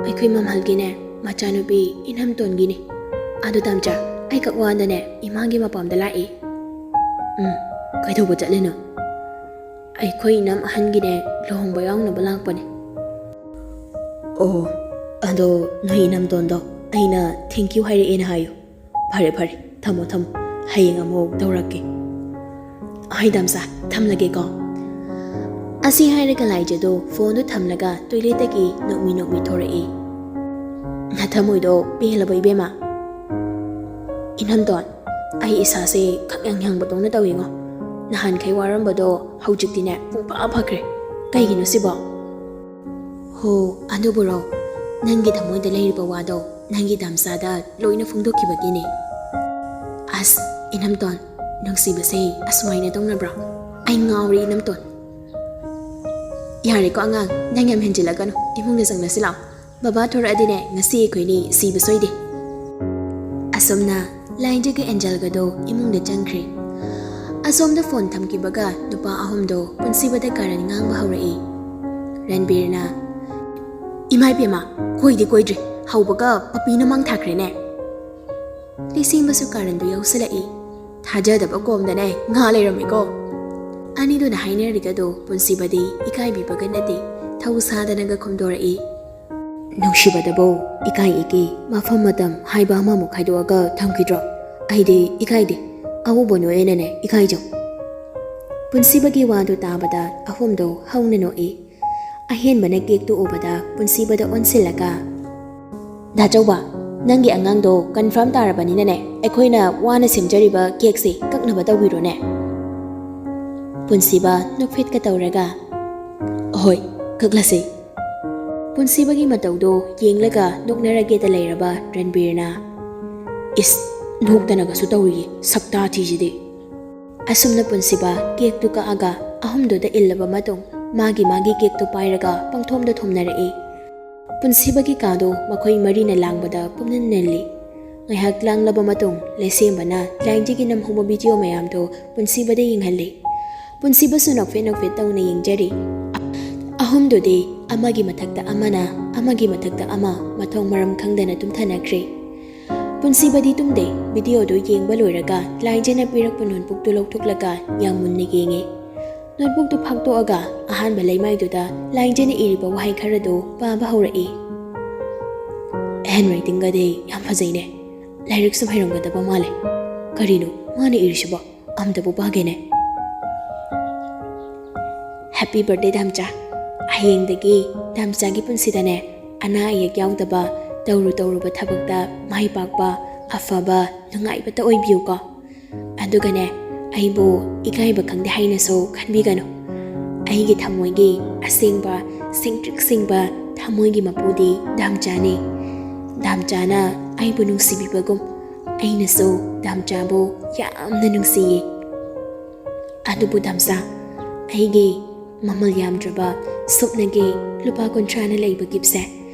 "ꯑꯩꯈꯣꯏ ꯃꯝꯍꯜꯒꯤꯅꯦ, ꯃꯆꯥꯅꯨꯄꯤ ꯏꯅꯝꯇꯣꯟꯒꯤꯅꯤ꯫ ꯑꯗꯣ ꯇꯥꯝꯆꯥ, ꯑꯩ ꯀꯛꯋꯥꯗꯅꯦ ꯏꯃꯥꯒꯤ ꯃꯄꯥꯝꯗ ꯂꯥꯛꯏ"꯫ "ꯎꯝ, ꯀꯩꯗꯧꯕ ꯆꯠꯂꯤꯅꯣ?" "ꯑꯩꯈꯣꯏ ꯏꯅꯝ ꯑꯍꯟꯒꯤꯅꯦ ꯂꯨꯍꯣꯡꯕ ꯌꯥꯎꯅꯕ ꯂꯥꯛꯄꯅꯦ"꯫ "ꯑꯣ, ꯑꯗꯣ ꯅꯣꯏ ꯏꯅꯝꯇꯣꯟꯗꯣ ꯑꯩꯅ thank you ꯍꯥꯏꯔꯛꯑꯦꯅ ꯍꯥꯏꯌꯨ"꯫ "ꯐꯔꯦ ꯐꯔꯦ, ꯊꯝꯃꯣ ꯊꯝꯃꯣ, ꯍꯌꯦꯡ ꯑꯃꯨꯛ ꯇꯧꯔꯛꯀꯦ"꯫ "ꯍꯣꯏ ꯇꯥꯝꯆꯥ, ꯊꯝꯂꯒꯦꯀꯣ"꯫ ꯑꯁꯤ ꯍꯥꯏꯔꯒ ꯂꯥꯏꯖꯗꯣ ꯐꯣꯟꯗꯨ ꯊꯝꯂꯒ ꯇꯣꯏꯂꯦꯠꯇꯒꯤ ꯅꯣꯛꯃꯤ ꯅꯣꯛꯃꯤ ꯊꯣꯔꯛꯏ꯫ "ꯅꯊꯃꯣꯏꯗꯣ ꯄꯦꯜꯂꯕ ꯏꯕꯦꯝꯃ?" "ꯏꯅꯝꯇꯣꯟ, ꯑꯩ ꯏꯁꯥꯁꯦ ꯈꯪꯌꯥꯡ ꯌꯥꯡꯕꯗꯧꯅ ꯇꯧꯏꯉꯣ꯫ ꯅꯍꯥꯟꯈꯩ ꯋꯥꯔꯝꯕꯗꯣ ꯍꯧꯖꯤꯛꯇꯤꯅꯦ ꯄꯨꯡꯐꯥ ꯐꯈ꯭ꯔꯦ꯫ ꯀꯩꯒꯤꯅꯣ ꯁꯤꯕꯣ?" "ꯍꯣ, ꯑꯗꯨꯕꯨꯔꯣ? ꯅꯪꯒꯤ ꯊꯃꯣꯏꯗ ꯂꯩꯔꯤꯕ ꯋꯥꯗꯣ ꯅꯪꯒꯤ ꯇꯥꯝꯆꯥꯗ ꯂꯣꯏꯅ ꯐꯣꯡꯗꯣꯛꯈꯤꯕꯒꯤꯅꯦ"꯫ "ꯑꯁ, ꯏꯅꯝꯇꯣꯟ, ꯅꯨꯡꯁꯤꯕꯁꯦ ꯑꯁꯨꯃꯥꯏꯅ ꯇꯧꯅꯕ꯭ꯔꯣ? ꯑꯩ ꯉꯥꯎꯔꯦ, ꯏꯅꯝꯇꯣꯟ"꯫ "ꯌꯥꯔꯦꯀꯣ ꯑꯉꯥꯡ, ꯅꯪ ꯌꯥꯝ ꯍꯦꯟꯖꯤꯜꯂꯛꯀꯅꯨ꯫ ꯏꯃꯨꯡꯗ ꯆꯪꯂꯁꯤ ꯂꯥꯛꯑꯣ꯫ ꯕꯕꯥ ꯊꯣꯔꯛꯑꯗꯤꯅꯦ, ꯉꯁꯤ ꯑꯩꯈꯣꯏꯅꯤ ꯁꯤꯕ ꯁꯣꯏꯗꯦ"꯫ ꯑꯁꯨꯝꯅ ꯂꯥꯏꯟꯗꯒꯤ ꯑꯦꯟꯖꯦꯜꯒꯗꯣ ꯏꯃꯨꯡꯗ ꯆꯪꯈ꯭ꯔꯦ꯫ ꯑꯁꯣꯝꯗ ꯐꯣꯟ ꯊꯝꯈꯤꯕꯒ ꯅꯨꯄꯥ ꯑꯍꯨꯝꯗꯣ ꯄꯨꯟꯁꯤꯕꯗ ꯀꯥꯔꯟ ꯉꯥꯡꯕ ꯍꯧꯔꯛꯏ꯫ ꯔꯟꯕꯤꯔꯅ, "ꯏꯃꯥ ꯏꯕꯦꯝꯃ, ꯀꯣꯏꯗꯤ ꯀꯣꯏꯗ꯭ꯔꯤ, ꯍꯧꯕꯒ ꯄꯄꯤꯅ ꯃꯥꯡ ꯊꯥꯈ꯭ꯔꯦꯅꯦ"꯫ ꯂꯤꯁꯤꯡꯕꯁꯨ ꯀꯥꯔꯟꯗꯨ ꯌꯥꯎꯁꯤꯜꯂꯛꯏ꯫ ꯊꯥꯖꯗꯕ ꯀꯣꯝꯗꯅꯦ ꯉꯥ ꯂꯩꯔꯝꯃꯤꯀꯣ꯫ ꯑꯅꯤꯗꯨꯅ ꯍꯥꯏꯅꯔꯤꯒꯗꯣ ꯄꯨꯟꯁꯤꯕꯗꯤ ꯏꯀꯥꯏꯕꯤꯕꯒ ꯅꯠꯇꯦ, ꯊꯧ ꯁꯥꯗꯅꯒ ꯈꯨꯝꯗꯣꯔꯛꯏ꯫ "ꯅꯨꯡꯁꯤꯕꯗꯕꯨ ꯏꯀꯥꯏ ꯏꯀꯤ ꯃꯐꯝ ꯃꯇꯝ ꯍꯥꯏꯕ ꯑꯃꯃꯨꯛ ꯈꯥꯏꯗꯣꯛꯑꯒ ꯊꯝꯈꯤꯗ꯭ꯔꯣ? ꯑꯩꯗꯤ ꯏꯀꯥꯏꯗꯦ, ꯑꯎꯕ ꯅꯣꯏꯅꯅꯦ ꯏꯀꯥꯏꯖꯧ"꯫ ꯄꯨꯟꯁꯤꯕꯒꯤ ꯋꯥꯗꯨ ꯇꯥꯕꯗ ꯑꯍꯨꯝꯗꯣ ꯍꯧꯅ ꯅꯣꯛꯏ꯫ ꯑꯍꯦꯟꯕꯅ ꯀꯦꯛꯇꯨ ꯎꯕꯗ ꯄꯨꯟꯁꯤꯕꯗ ꯑꯣꯟꯁꯤꯜꯂꯒ, "ꯗꯥꯆꯧꯕ, ꯅꯪꯒꯤ ꯑꯉꯥꯡꯗꯣ ꯀꯟꯐꯥꯔꯝ ꯇꯥꯔꯕꯅꯤꯅꯅꯦ, ꯑꯩꯈꯣꯏꯅ ꯋꯥꯅ ꯁꯦꯝꯖꯔꯤꯕ ꯀꯦꯛꯁꯦ ꯀꯛꯅꯕ ꯇꯧꯕꯤꯔꯣꯅꯦ?" ꯄꯨꯟꯁꯤꯕ ꯅꯣꯛꯐꯦꯠꯀ ꯇꯧꯔꯒ, "ꯍꯣꯏ, ꯀꯛꯂꯁꯤ꯫" ꯄꯨꯟꯁꯤꯕꯒꯤ ꯃꯇꯧꯗꯣ ꯌꯦꯡꯂꯒ ꯅꯣꯛꯅꯔꯒꯦꯗ ꯂꯩꯔꯕ ꯔꯟꯕꯤꯔꯅ, "ꯏꯁ, ꯅꯣꯛꯇꯅꯒꯁꯨ ꯇꯧꯔꯤꯌꯦ, ꯁꯛꯇꯥ ꯊꯤꯁꯤꯗꯤ!" ꯑꯁꯨꯝꯅ ꯄꯨꯟꯁꯤꯕ ꯀꯦꯛꯇꯨ ꯀꯛꯑꯒ ꯑꯍꯨꯝꯗꯨꯗ ꯏꯜꯂꯕ ꯃꯇꯨꯡ, ꯃꯥꯒꯤ ꯃꯥꯒꯤ ꯀꯦꯛꯇꯨ ꯄꯥꯏꯔꯒ ꯄꯪꯊꯣꯝꯗ ꯊꯣꯝꯅꯔꯛꯏ꯫ ꯄꯨꯟꯁꯤꯕꯒꯤ ꯀꯥꯗꯣ ꯃꯈꯣꯏ ꯃꯔꯤꯅ ꯂꯥꯡꯕꯗ ꯄꯨꯝꯅꯟ ꯅꯜꯂꯤ꯫ ꯉꯥꯏꯍꯥꯛ ꯂꯥꯡꯂꯕ ꯃꯇꯨꯡ, ꯂꯩꯁꯦꯝꯕꯅ ꯂꯥꯏꯟꯖꯤꯒꯤ ꯅꯝꯍꯧꯕ ꯚꯤꯗꯤꯑꯣ ꯃꯌꯥꯝꯗꯣ ꯄꯨꯟꯁꯤꯕꯗ ꯌꯦꯡꯍꯜꯂꯤ꯫ ꯄꯨꯟꯁꯤꯕꯁꯨ ꯅꯣꯛꯐꯦꯠ ꯅꯣꯛꯐꯦꯠ ꯇꯧꯅ ꯌꯦꯡꯖꯔꯤ꯫ ꯑꯍꯨꯝꯗꯨꯗꯤ ꯑꯃꯒꯤ ꯃꯊꯛꯇ ꯑꯃꯅ, ꯑꯃꯒꯤ ꯃꯊꯛꯇ ꯑꯃ, ꯃꯊꯣꯡ ꯃꯔꯝ ꯈꯪꯗꯅ ꯇꯨꯝꯊꯅꯈ꯭ꯔꯦ꯫ ꯄꯨꯟꯁꯤꯕꯗꯤ ꯇꯨꯝꯗꯦ꯫ ꯚꯤꯗꯤꯑꯣꯗꯨ ꯌꯦꯡꯕ ꯂꯣꯏꯔꯒ ꯂꯥꯏꯟꯖꯤꯅ ꯄꯤꯔꯛꯄ ꯅꯣꯠꯕꯨꯛꯇꯨ ꯂꯧꯊꯣꯛꯂꯒ ꯌꯥꯝ ꯃꯨꯟꯅ ꯌꯦꯡꯉꯤ꯫ ꯅꯣꯠꯕꯨꯛꯇꯨ ꯐꯥꯛꯇꯣꯛꯑꯒ ꯑꯍꯥꯟꯕ ꯂꯩꯃꯥꯏꯗꯨꯗ ꯂꯥꯏꯟꯖꯤꯅ ꯏꯔꯤꯕ ꯋꯥꯍꯩ ꯈꯔꯗꯨ ꯄꯥꯕ ꯍꯧꯔꯛꯏ꯫ "ꯍꯦꯟ ꯔꯥꯏꯇꯤꯡꯒꯗꯤ ꯌꯥꯝ ꯐꯖꯩꯅꯦ꯫ ꯂꯥꯏꯔꯤꯛꯁꯨ ꯍꯩꯔꯝꯒꯗꯕ ꯃꯥꯜꯂꯦ꯫ ꯀꯔꯤꯅꯣ ꯃꯥꯅ ꯏꯔꯤꯁꯤꯕꯣ? ꯑꯝꯇꯕꯨ ꯄꯥꯒꯦꯅꯦ꯫" "Happy birthday ꯗꯥꯝꯆꯥ꯫ ꯍꯌꯦꯡꯗꯒꯤ ꯗꯥꯝꯆꯥꯒꯤ ꯄꯨꯟꯁꯤꯗꯅꯦ, ꯑꯅꯥ ꯑꯌꯦꯛ ꯌꯥꯎꯗꯕ, ꯇꯧꯔꯨ ꯇꯧꯔꯨꯕ ꯊꯕꯛꯇ ꯃꯥꯏ ꯄꯥꯛꯄ, ꯑꯐꯕ, ꯅꯨꯡꯉꯥꯏꯕꯇ ꯑꯣꯏꯕꯤꯌꯨꯀꯣ꯫ ꯑꯗꯨꯒꯅꯦ, ꯑꯩꯕꯨ ꯏꯀꯥꯏꯕ ꯈꯪꯗꯦ ꯍꯥꯏꯅꯁꯨ ꯈꯟꯕꯤꯒꯅꯨ꯫ ꯑꯩꯒꯤ ꯊꯃꯣꯏꯒꯤ ꯑꯁꯦꯡꯕ, ꯁꯦꯡꯇ꯭ꯔꯤꯛ ꯁꯦꯡꯕ ꯊꯃꯣꯏꯒꯤ ꯃꯄꯨꯗꯤ ꯗꯥꯝꯆꯥꯅꯤ꯫ ꯗꯥꯝꯆꯥꯅ ꯑꯩꯕꯨ ꯅꯨꯡꯁꯤꯕꯤꯕꯒꯨꯝ ꯑꯩꯅꯁꯨ ꯗꯥꯝꯆꯥꯕꯨ ꯌꯥꯝꯅ ꯅꯨꯡꯁꯤꯌꯦ꯫ ꯑꯗꯨꯕꯨ ꯗꯥꯝꯆꯥ, ꯑꯩꯒꯤ ꯃꯃꯜ ꯌꯥꯝꯗ꯭ꯔꯕ ꯁꯨꯞꯅꯒꯤ ꯂꯨꯄꯥ ꯀꯨꯟꯊ꯭ꯔꯥꯅ ꯂꯩꯕ ꯒꯤꯐꯁꯦ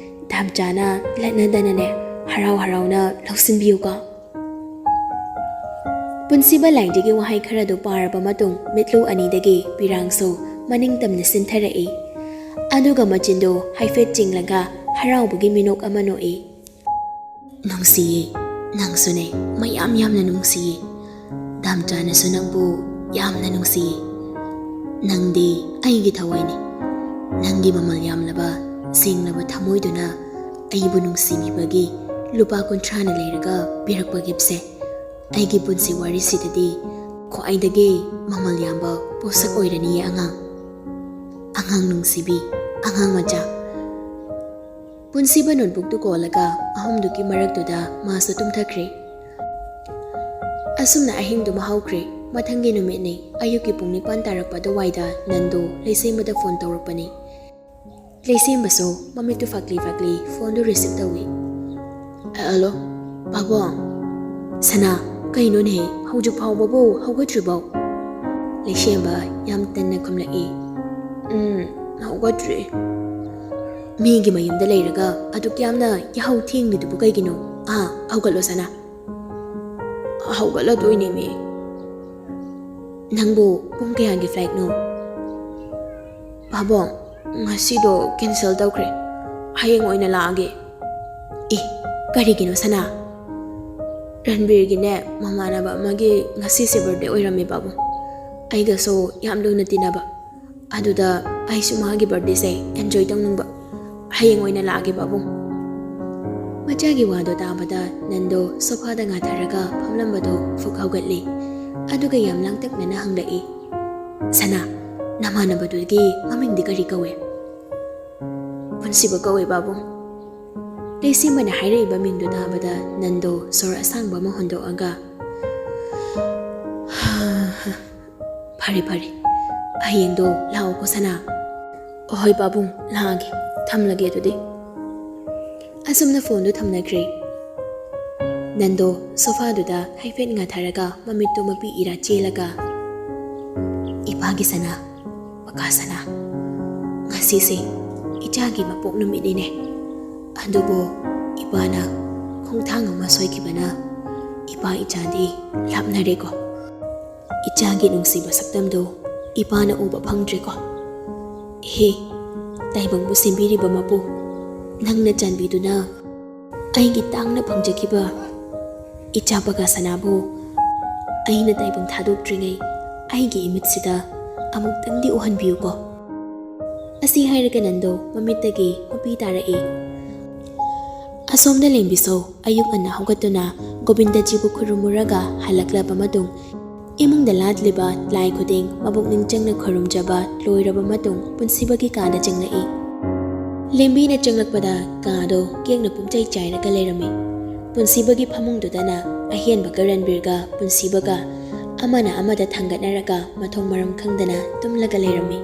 ꯗꯥꯝꯆꯥꯅ ꯂꯠꯅꯗꯅꯅꯦ, ꯍꯔꯥꯎ ꯍꯔꯥꯎꯅ ꯂꯧꯁꯤꯟꯕꯤꯌꯨꯀꯣ꯫" ꯄꯨꯟꯁꯤꯕ ꯂꯥꯏꯟꯖꯤꯒꯤ ꯋꯥꯍꯩ ꯈꯔꯗꯨ ꯄꯥꯔꯕ ꯃꯇꯨꯡ, ꯃꯤꯠꯂꯨ ꯑꯅꯤꯗꯒꯤ ꯄꯤꯔꯥꯡꯁꯨ ꯃꯅꯤꯡ ꯇꯝꯅ ꯆꯤꯟꯊꯔꯛꯏ꯫ ꯑꯗꯨꯒ ꯃꯆꯤꯟꯗꯨ ꯍꯥꯏꯐꯦꯠ ꯆꯤꯡꯂꯒ ꯍꯔꯥꯎꯕꯒꯤ ꯃꯤꯅꯣꯛ ꯑꯃ ꯅꯣꯛꯏ꯫ "ꯅꯨꯡꯁꯤꯌꯦ, ꯅꯪꯁꯨꯅꯦ, ꯃꯌꯥꯝ ꯌꯥꯝꯅ ꯅꯨꯡꯁꯤꯌꯦ꯫ ꯗꯥꯝꯆꯥꯅꯁꯨ ꯅꯪꯕꯨ ꯌꯥꯝꯅ ꯅꯨꯡꯁꯤꯌꯦ꯫ ꯅꯪꯗꯤ ꯑꯩꯒꯤ ꯊꯋꯥꯏꯅꯤ꯫ ꯅꯪꯒꯤ ꯃꯃꯜ ꯌꯥꯝꯂꯕ, ꯁꯦꯡꯂꯕ ꯊꯃꯣꯏꯗꯨꯅ ꯑꯩꯕꯨ ꯅꯨꯡꯁꯤꯕꯤꯕꯒꯤ ꯂꯨꯄꯥ ꯀꯨꯟꯊ꯭ꯔꯥꯅ ꯂꯩꯔꯒ ꯄꯤꯔꯛꯄ ꯒꯤꯐꯁꯦ ꯑꯩꯒꯤ ꯄꯨꯟꯁꯤ ꯋꯥꯔꯤꯁꯤꯗꯗꯤ ꯈ꯭ꯋꯥꯏꯗꯒꯤ ꯃꯃꯜ ꯌꯥꯝꯕ ꯄꯣꯠꯁꯛ ꯑꯣꯏꯔꯅꯤꯌꯦ ꯑꯉꯥꯡ꯫ ꯑꯉꯥꯡ ꯅꯨꯡꯁꯤꯕꯤ, ꯑꯉꯥꯡ ꯃꯆꯥ꯫ ꯄꯨꯟꯁꯤꯕ ꯅꯣꯠꯕꯨꯛꯇꯨ ꯀꯣꯜꯂꯒ ꯑꯍꯨꯝꯗꯨꯒꯤ ꯃꯔꯛꯇꯨꯗ ꯃꯥꯁꯨ ꯇꯨꯝꯊꯈ꯭ꯔꯦ꯫ ꯑꯁꯨꯝꯅ ꯑꯍꯤꯡꯗꯨꯃ ꯍꯧꯈ꯭ꯔꯦ꯫ ꯃꯊꯪꯒꯤ ꯅꯨꯃꯤꯠꯅꯤ꯫ ꯑꯌꯨꯛꯀꯤ ꯄꯨꯡ ꯅꯤꯄꯥꯟ ꯇꯥꯔꯛꯄ ꯑꯗꯨꯋꯥꯏꯗ ꯅꯟꯗꯨ ꯂꯩꯁꯦꯝꯕꯗ ꯐꯣꯟ ꯇꯧꯔꯛꯄꯅꯤ꯫ ꯂꯩꯁꯦꯝꯕꯁꯨ ꯃꯃꯤꯠꯇꯨ ꯐꯥꯛꯂꯤ ꯐꯥꯛꯂꯤ ꯐꯣꯟꯗꯨ ꯔꯤꯁꯤꯞ ꯇꯧꯏ꯫ "ꯍꯜꯂꯣ, ꯄꯥꯕꯨꯡ꯫ ꯁꯅꯥ, ꯀꯩꯅꯣꯅꯦ, ꯍꯧꯖꯤꯛ ꯐꯥꯎꯕꯕꯨ ꯍꯧꯒꯠꯇ꯭ꯔꯤꯕꯣ?" ꯂꯩꯁꯦꯝꯕ ꯌꯥꯝ ꯇꯟꯅ ꯈꯨꯝꯂꯛꯏ꯫ "ꯎꯝ, ꯍꯧꯒꯠꯇ꯭ꯔꯤ꯫" "ꯃꯤꯒꯤ ꯃꯌꯨꯝꯗ ꯂꯩꯔꯒ ꯑꯗꯨꯛ ꯌꯥꯝꯅ ꯌꯥꯍꯧ ꯊꯦꯡꯂꯤꯗꯨꯕꯨ ꯀꯩꯒꯤꯅꯣ? ꯑꯥ, ꯍꯧꯒꯠꯂꯣ ꯁꯅꯥ꯫" "ꯍꯧꯒꯠꯂꯗꯣꯏꯅꯦꯃꯤ꯫" "ꯅꯪꯕꯨ ꯄꯨꯡ ꯀꯌꯥꯒꯤ ꯐ꯭ꯂꯥꯏꯠꯅꯣ?" "ꯄꯥꯕꯨꯡ, ꯉꯁꯤꯗꯣ ꯀꯦꯟꯁꯦꯜ ꯇꯧꯈ꯭ꯔꯦ꯫ ꯍꯌꯦꯡ ꯑꯣꯏꯅ ꯂꯥꯛꯑꯒꯦ꯫" "ꯑꯦ, ꯀꯔꯤꯒꯤꯅꯣ ꯁꯅꯥ?" "ꯔꯟꯕꯤꯔꯒꯤꯅꯦ, ꯃꯃꯥꯟꯅꯕ ꯑꯃꯒꯤ ꯉꯁꯤꯁꯦ ꯕꯥꯔꯗꯦ ꯑꯣꯏꯔꯝꯃꯦ ꯄꯥꯕꯨꯡ꯫ ꯑꯩꯒꯁꯨ ꯌꯥꯝ ꯂꯨꯅ ꯇꯤꯟꯅꯕ꯫ ꯑꯗꯨꯗ ꯑꯩꯁꯨ ꯃꯥꯒꯤ ꯕꯥꯔꯗꯦꯁꯦ ꯑꯦꯟꯖꯣꯏ ꯇꯧꯅꯤꯡꯕ꯫ ꯍꯌꯦꯡ ꯑꯣꯏꯅ ꯂꯥꯛꯑꯒꯦ ꯄꯥꯕꯨꯡ꯫" ꯃꯆꯥꯒꯤ ꯋꯥꯗꯣ ꯇꯥꯕꯗ ꯅꯟꯗꯣ ꯁꯣꯐꯥꯗ ꯉꯥꯊꯔꯒ ꯐꯝꯂꯝꯕꯗꯣ ꯐꯨꯛ ꯍꯧꯒꯠꯂꯤ꯫ ꯑꯗꯨꯒ ꯌꯥꯝ ꯂꯥꯡꯇꯛꯅꯅ ꯍꯪꯂꯛꯏ, "ꯁꯅꯥ, ꯅꯃꯥꯟꯅꯕꯗꯨꯒꯤ ꯃꯃꯤꯡꯗꯤ ꯀꯔꯤ ꯀꯧꯏ?" "ꯄꯨꯟꯁꯤꯕ ꯀꯧꯏ ꯄꯥꯕꯨꯡ꯫" ꯂꯩꯁꯦꯝꯕꯅ ꯍꯥꯏꯔꯛꯏꯕ ꯃꯤꯡꯗꯨ ꯇꯥꯕꯗ ꯅꯟꯗꯣ ꯁꯣꯔ ꯑꯁꯥꯡꯕ ꯑꯃ ꯍꯣꯟꯗꯣꯛꯑꯒ, "ꯐꯔꯦ, ꯐꯔꯦ꯫ ꯍꯌꯦꯡꯗꯣ ꯂꯥꯛꯑꯣꯀꯣ ꯁꯅꯥ꯫" "ꯍꯣꯏ ꯄꯥꯕꯨꯡ, ꯂꯥꯛꯑꯒꯦ꯫ ꯊꯝꯂꯒꯦ ꯑꯗꯨꯗꯤ꯫" ꯑꯁꯨꯝꯅ ꯐꯣꯟꯗꯨ ꯊꯝꯅꯈ꯭ꯔꯦ꯫ ꯅꯟꯗꯣ ꯁꯣꯐꯥꯗꯨꯗ ꯍꯥꯏꯐꯦꯠ ꯉꯥꯊꯔꯒ ꯃꯃꯤꯠꯇꯨ ꯃꯄꯤ ꯏꯔꯥ ꯆꯦꯜꯂꯒ, "ꯏꯄꯥꯒꯤ ꯁꯅꯥ, ꯄꯀꯥ ꯁꯅꯥ, ꯉꯁꯤꯁꯦ ꯏꯆꯥꯒꯤ ꯃꯄꯣꯛ ꯅꯨꯃꯤꯠꯅꯤꯅꯦ꯫ ꯑꯗꯨꯕꯨ ꯏꯄꯥꯅ ꯈꯣꯡꯊꯥꯡ ꯑꯃ ꯁꯣꯏꯈꯤꯕꯅ ꯏꯄꯥ ꯏꯆꯥꯗꯤ ꯂꯥꯞꯅꯔꯦꯀꯣ꯫ ꯏꯆꯥꯒꯤ ꯅꯨꯡꯁꯤꯕ ꯁꯛꯇꯝꯗꯣ ꯏꯄꯥꯅ ꯎꯕ ꯐꯪꯗ꯭ꯔꯦꯀꯣ꯫ ꯍꯦ, ꯇꯥꯏꯕꯪꯕꯨ ꯁꯦꯝꯕꯤꯔꯤꯕ ꯃꯄꯨ, ꯅꯪꯅ ꯆꯥꯟꯕꯤꯗꯨꯅ ꯑꯩꯒꯤ ꯇꯥꯡꯅ ꯐꯪꯖꯈꯤꯕ ꯏꯆꯥ ꯄꯀꯥ ꯁꯅꯥꯕꯨ ꯑꯩꯅ ꯇꯥꯏꯕꯪ ꯊꯥꯗꯣꯛꯇ꯭ꯔꯤꯉꯩ ꯑꯩꯒꯤ ꯏꯃꯤꯠꯁꯤꯗ ꯑꯃꯨꯛꯇꯪꯗꯤ ꯎꯍꯟꯕꯤꯌꯨꯀꯣ꯫" ꯑꯁꯤ ꯍꯥꯏꯔꯒ ꯅꯟꯗꯣ ꯃꯃꯤꯠꯇꯒꯤ ꯃꯄꯤ ꯇꯥꯔꯛꯏ꯫ ꯑꯁꯣꯝꯗ ꯂꯦꯝꯕꯤꯁꯧ ꯑꯌꯨꯛ ꯉꯟꯅ ꯍꯧꯒꯠꯇꯨꯅ ꯒꯣꯕꯤꯟꯗꯖꯤꯕꯨ ꯈꯨꯔꯨꯝꯃꯨꯔꯒ ꯍꯜꯂꯛꯂꯕ ꯃꯇꯨꯡ, ꯏꯃꯨꯡꯗ ꯂꯥꯠꯂꯤꯕ ꯂꯥꯏ ꯈꯨꯗꯤꯡ ꯃꯕꯨꯛꯅꯤꯡ ꯆꯪꯅ ꯈꯨꯔꯨꯝꯖꯕ ꯂꯣꯏꯔꯕ ꯃꯇꯨꯡ ꯄꯨꯟꯁꯤꯕꯒꯤ ꯀꯥꯗ ꯆꯪꯂꯛꯏ꯫ ꯂꯦꯝꯕꯤꯅ ꯆꯪꯂꯛꯄꯗ ꯀꯥꯗꯣ ꯀꯦꯛꯅ ꯄꯨꯝꯆꯩ ꯆꯥꯏꯔꯒ ꯂꯩꯔꯝꯃꯤ꯫ ꯄꯨꯟꯁꯤꯕꯒꯤ ꯐꯃꯨꯡꯗꯨꯗꯅ ꯑꯍꯦꯟꯕꯒ ꯔꯟꯕꯤꯔꯒ ꯄꯨꯟꯁꯤꯕꯒ ꯑꯃꯅ ꯑꯃꯗ ꯊꯥꯡꯒꯠꯅꯔꯒ ꯃꯊꯣꯡ ꯃꯔꯝ ꯈꯪꯗꯅ ꯇꯨꯝꯂꯒ ꯂꯩꯔꯝꯃꯤ꯫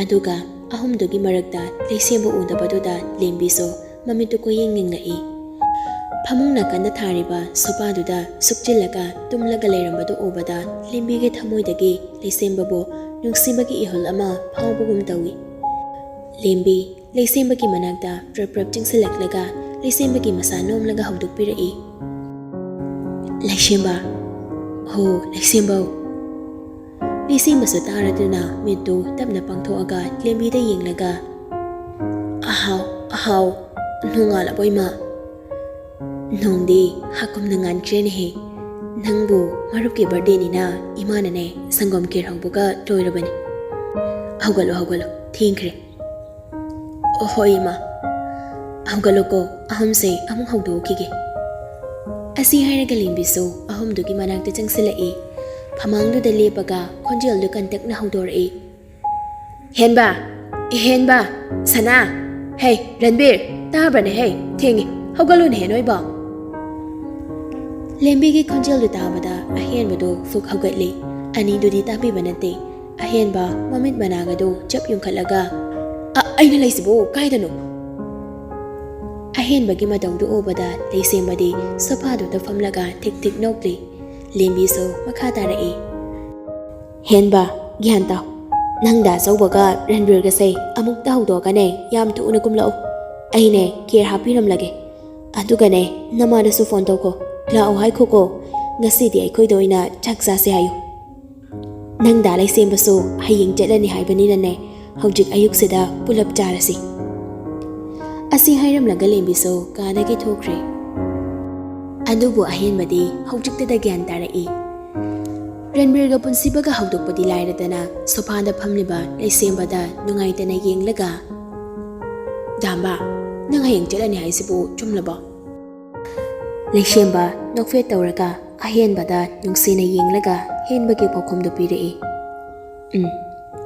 ꯑꯗꯨꯒ ꯑꯍꯨꯝꯗꯨꯒꯤ ꯃꯔꯛꯇ ꯂꯩꯁꯦꯝꯕ ꯎꯗꯕꯗꯨꯗ ꯂꯦꯝꯕꯤꯁꯨ ꯃꯃꯤꯠꯇꯨ ꯀꯣꯏꯌꯦꯡ ꯌꯦꯡꯂꯛꯏ꯫ ꯐꯃꯨꯡ ꯅꯥꯀꯟꯗ ꯊꯥꯔꯤꯕ ꯁꯣꯐꯥꯗꯨꯗ ꯁꯨꯞꯆꯤꯜꯂꯒ ꯇꯨꯝꯂꯒ ꯂꯩꯔꯝꯕꯗꯨ ꯎꯕꯗ ꯂꯦꯝꯕꯤꯒꯤ ꯊꯃꯣꯏꯗꯒꯤ ꯂꯩꯁꯦꯝꯕꯕꯨ ꯅꯨꯡꯁꯤꯕꯒꯤ ꯏꯍꯨꯜ ꯑꯃ ꯐꯥꯎꯕꯒꯨꯝ ꯇꯧꯏ꯫ ꯂꯦꯝꯕꯤ ꯂꯩꯁꯦꯝꯕꯒꯤ ꯃꯅꯥꯛꯇ ꯄ꯭ꯔꯞ ꯄ꯭ꯔꯞ ꯆꯤꯡꯁꯤꯜꯂꯛꯂꯒ ꯂꯩꯁꯦꯝꯕꯒꯤ ꯃꯁꯥ ꯅꯣꯝꯂꯒ ꯍꯧꯗꯣꯛꯄꯤꯔꯛꯏ꯫ "ꯂꯩꯁꯦꯝꯕ, ꯍꯣ ꯂꯩꯁꯦꯝꯕꯧ!" ꯂꯩꯁꯦꯝꯕꯁꯨ ꯇꯥꯔꯗꯨꯅ ꯃꯤꯠꯇꯨ ꯇꯞꯅ ꯄꯥꯡꯊꯣꯛꯑꯒ ꯂꯦꯝꯕꯤꯗ ꯌꯦꯡꯂꯒ, "ꯑꯍꯥꯎ, ꯑꯍꯥꯎ, ꯅꯣꯡꯉꯥꯜꯂꯕꯣ ꯏꯃꯥ?" "ꯅꯣꯡꯗꯤ ꯍꯥꯀꯨꯝꯅ ꯉꯥꯟꯈ꯭ꯔꯦꯅꯦꯍꯦ꯫ ꯅꯪꯕꯨ ꯃꯔꯨꯞꯀꯤ ꯕꯥꯔꯗꯦꯅꯤꯅ ꯏꯃꯥꯅꯅꯦ ꯁꯪꯒꯣꯝ ꯈꯦꯔ ꯍꯧꯕꯒ ꯂꯣꯏꯔꯕꯅꯤ꯫ ꯍꯧꯒꯠꯂꯣ, ꯍꯧꯒꯠꯂꯣ, ꯊꯦꯡꯈ꯭ꯔꯦ꯫" "ꯑꯣ, ꯍꯣꯏ ꯏꯃꯥ꯫ ꯍꯧꯒꯠꯂꯣꯀꯣ, ꯑꯍꯨꯝꯁꯦ ꯑꯃꯨꯛ ꯍꯧꯗꯣꯛꯈꯤꯒꯦ꯫" ꯑꯁꯤ ꯍꯥꯏꯔꯒ ꯂꯦꯝꯕꯤꯁꯨ ꯑꯍꯨꯝꯗꯨꯒꯤ ꯃꯅꯥꯛꯇ ꯆꯪꯁꯤꯜꯂꯛꯏ꯫ ꯐꯃꯥꯡꯗꯨꯗ ꯂꯦꯞꯄꯒ ꯈꯣꯟꯖꯦꯜꯗꯨ ꯀꯟꯇꯛꯅ ꯍꯧꯗꯣꯔꯛꯏ꯫ "ꯍꯦꯟꯕ! ꯍꯦꯟꯕ! ꯁꯅꯥ! ꯍꯦ, ꯔꯟꯕꯤꯔ! ꯇꯥꯕ꯭ꯔꯅꯦ ꯍꯦ? ꯊꯦꯡꯉꯦ꯫ ꯍꯧꯒꯠꯂꯨꯅꯦꯍꯦ ꯅꯣꯏꯕꯣ!" ꯂꯦꯝꯕꯤꯒꯤ ꯈꯣꯟꯖꯦꯜꯗꯨ ꯇꯥꯕꯗ ꯑꯍꯦꯟꯕꯗꯨ ꯐꯨꯛ ꯍꯧꯒꯠꯂꯤ꯫ ꯑꯅꯤꯗꯨꯗꯤ ꯇꯥꯕꯤꯕ ꯅꯠꯇꯦ꯫ ꯑꯍꯦꯟꯕ ꯃꯃꯤꯠ ꯃꯅꯥꯒꯗꯨ ꯆꯞ ꯌꯨꯡꯈꯠꯂꯒ, "ꯑ-, ꯑꯩꯅ ꯂꯩꯁꯤꯕꯨ ꯀꯥꯏꯗꯅꯣ?" ꯑꯍꯦꯟꯕꯒꯤ ꯃꯇꯧꯗꯨ ꯎꯕꯗ ꯂꯩꯁꯦꯝꯕꯗꯤ ꯁꯣꯐꯥꯗꯨꯗ ꯐꯝꯂꯒ ꯊꯤꯛ ꯊꯤꯛ ꯅꯣꯛꯂꯤ꯫ ꯂꯦꯝꯕꯤꯁꯨ ꯃꯈꯥ ꯇꯥꯔꯛꯏ꯫ "ꯍꯦꯟꯕ, ꯒ꯭ꯌꯥꯟ ꯇꯥꯎ꯫ ꯅꯪꯗ ꯑꯆꯧꯕꯒ ꯔꯟꯕꯤꯔꯒꯁꯦ ꯑꯃꯨꯛꯇ ꯍꯧꯗꯣꯛꯑꯒꯅꯦ ꯌꯥꯝ ꯊꯨꯅ ꯀꯨꯝꯂꯛꯎ꯫ ꯑꯩꯅꯦ ꯈꯦꯔ ꯍꯥꯞꯄꯤꯔꯝꯂꯒꯦ꯫ ꯑꯗꯨꯒꯅꯦ ꯅꯃꯥꯗꯁꯨ ꯐꯣꯟ ꯇꯧꯈꯣ, ꯂꯥꯛꯑꯣ ꯍꯥꯏꯈꯣꯀꯣ꯫ ꯉꯁꯤꯗꯤ ꯑꯩꯈꯣꯏꯗ ꯑꯣꯏꯅ ꯆꯥꯛ ꯆꯥꯁꯦ ꯍꯥꯏꯌꯨ꯫ ꯅꯪꯗ ꯂꯩꯁꯦꯝꯕꯁꯨ ꯍꯌꯦꯡ ꯆꯠꯂꯅꯤ ꯍꯥꯏꯕꯅꯤꯅꯅꯦ, ꯍꯧꯖꯤꯛ ꯑꯌꯨꯛꯁꯤꯗ ꯄꯨꯂꯞ ꯆꯥꯔꯁꯤ꯫" ꯑꯁꯤ ꯍꯥꯏꯔꯝꯂꯒ ꯂꯦꯝꯕꯤꯁꯨ ꯀꯥꯗꯒꯤ ꯊꯣꯛꯈ꯭ꯔꯦ꯫ ꯑꯗꯨꯕꯨ ꯑꯍꯦꯟꯕꯗꯤ ꯍꯧꯖꯤꯛꯇꯗ ꯒ꯭ꯌꯥꯟ ꯇꯥꯔꯛꯏ꯫ ꯔꯟꯕꯤꯔꯒ ꯄꯨꯟꯁꯤꯕꯒ ꯍꯧꯗꯣꯛꯄꯗꯤ ꯂꯥꯏꯔꯗꯅ ꯁꯣꯐꯥꯗ ꯐꯝꯂꯤꯕ ꯂꯩꯁꯦꯝꯕꯗ ꯅꯨꯡꯉꯥꯏꯇꯅ ꯌꯦꯡꯂꯒ, "ꯗꯥꯝꯕ, ꯅꯪ ꯍꯌꯦꯡ ꯆꯠꯂꯅꯤ ꯍꯥꯏꯁꯤꯕꯨ ꯆꯨꯝꯂꯕꯣ?" ꯂꯩꯁꯦꯝꯕ ꯅꯣꯛꯐꯦꯠ ꯇꯧꯔꯒ, ꯑꯍꯦꯟꯕꯗ ꯅꯨꯡꯁꯤꯅ ꯌꯦꯡꯂꯒ ꯍꯦꯟꯕꯒꯤ ꯄꯥꯎꯈꯨꯝꯗꯨ ꯄꯤꯔꯛꯏ꯫ "ꯎꯝ,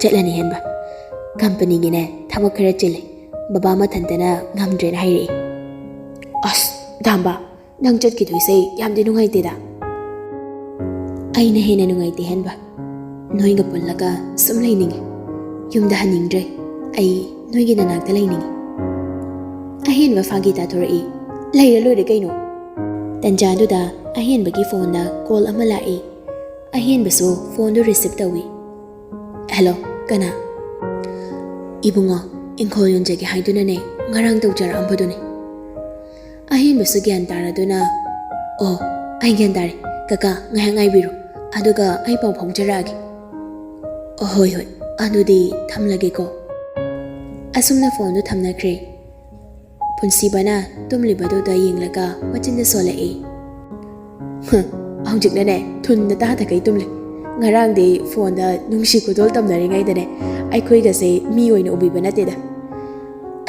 ꯆꯠꯂꯅꯤ ꯍꯦꯟꯕ꯫ ꯀꯝꯄꯅꯤꯒꯤꯅꯦ, ꯊꯕꯛ ꯈꯔ ꯆꯤꯜꯂꯤ꯫ ꯕꯕꯥ ꯃꯊꯟꯇꯅ ꯉꯝꯗ꯭ꯔꯦꯅ ꯍꯥꯏꯔꯛꯏ꯫" "ꯑꯁ, ꯗꯥꯝꯕ, ꯅꯪ ꯆꯠꯈꯤꯗꯣꯏꯁꯦ ꯌꯥꯝꯗꯤ ꯅꯨꯡꯉꯥꯏꯇꯦꯗ꯫" "ꯑꯩꯅ ꯍꯦꯟꯅ ꯅꯨꯡꯉꯥꯏꯇꯦ ꯍꯦꯟꯕ꯫ ꯅꯣꯏꯒ ꯄꯨꯜꯂꯒ ꯁꯨꯝ ꯂꯩꯅꯤꯡꯉꯤ꯫ ꯌꯨꯝꯗ ꯍꯟꯅꯤꯡꯗ꯭ꯔꯦ꯫ ꯑꯩ ꯅꯣꯏꯒꯤ ꯅꯅꯥꯛꯇ ꯂꯩꯅꯤꯡꯉꯤ꯫" ꯑꯍꯦꯟꯕ ꯐꯥꯒꯤ ꯇꯥꯊꯣꯔꯛꯏ꯫ "ꯂꯩꯔ ꯂꯣꯏꯔꯦ ꯀꯩꯅꯣ꯫" ꯇꯟꯖꯥꯗꯨꯗ ꯑꯍꯦꯟꯕꯒꯤ ꯐꯣꯟꯗ ꯀꯣꯜ ꯑꯃ ꯂꯥꯛꯏ꯫ ꯑꯍꯦꯟꯕꯁꯨ ꯐꯣꯟꯗꯨ ꯔꯤꯁꯤꯞ ꯇꯧꯏ꯫ "ꯍꯦꯜꯂꯣ, ꯀꯅꯥ?" "ꯏꯕꯨꯡꯉꯣ, ꯏꯪꯈꯣꯜ ꯌꯣꯟꯖꯒꯦ ꯍꯥꯏꯗꯨꯅꯅꯦ ꯉꯔꯥꯡ ꯇꯧꯖꯔꯛꯑꯝꯕꯗꯨꯅꯤ꯫" ꯑꯍꯦꯟꯕꯁꯨ ꯒ꯭ꯌꯥꯟ ꯇꯥꯔꯗꯨꯅ, "ꯑꯣ, ꯑꯩ ꯒ꯭ꯌꯥꯟ ꯇꯥꯔꯦ꯫ ꯀꯀꯥ, ꯉꯥꯏꯍꯥꯛ ꯉꯥꯏꯕꯤꯔꯣ, ꯑꯗꯨꯒ ꯑꯩ ꯄꯥꯎ ꯐꯥꯎꯖꯔꯛꯑꯒꯦ꯫" "ꯑꯣ, ꯍꯣꯏ, ꯍꯣꯏ, ꯑꯗꯨꯗꯤ ꯊꯝꯂꯒꯦꯀꯣ꯫" ꯑꯁꯨꯝꯅ ꯐꯣꯟꯗꯨ ꯊꯝꯅꯈ꯭ꯔꯦ꯫ ꯄꯨꯟꯁꯤꯕꯅ ꯇꯨꯝꯂꯤꯕꯗꯨꯗ ꯌꯦꯡꯂꯒ ꯃꯆꯤꯟꯗ ꯁꯣꯜꯂꯛꯏ꯫ "ꯍ, ꯍꯧꯖꯤꯛꯅꯅꯦ ꯊꯨꯟꯗ ꯇꯥꯗꯈꯩ ꯇꯨꯝꯂꯤ꯫ ꯉꯔꯥꯡꯗꯤ ꯐꯣꯟꯗ ꯅꯨꯡꯁꯤ ꯈꯨꯗꯣꯜ ꯇꯝꯅꯔꯤꯉꯩꯗꯅꯦ ꯑꯩꯈꯣꯏꯒꯁꯦ ꯃꯤ ꯑꯣꯏꯅ ꯎꯕꯤꯕ ꯅꯠꯇꯦꯗ꯫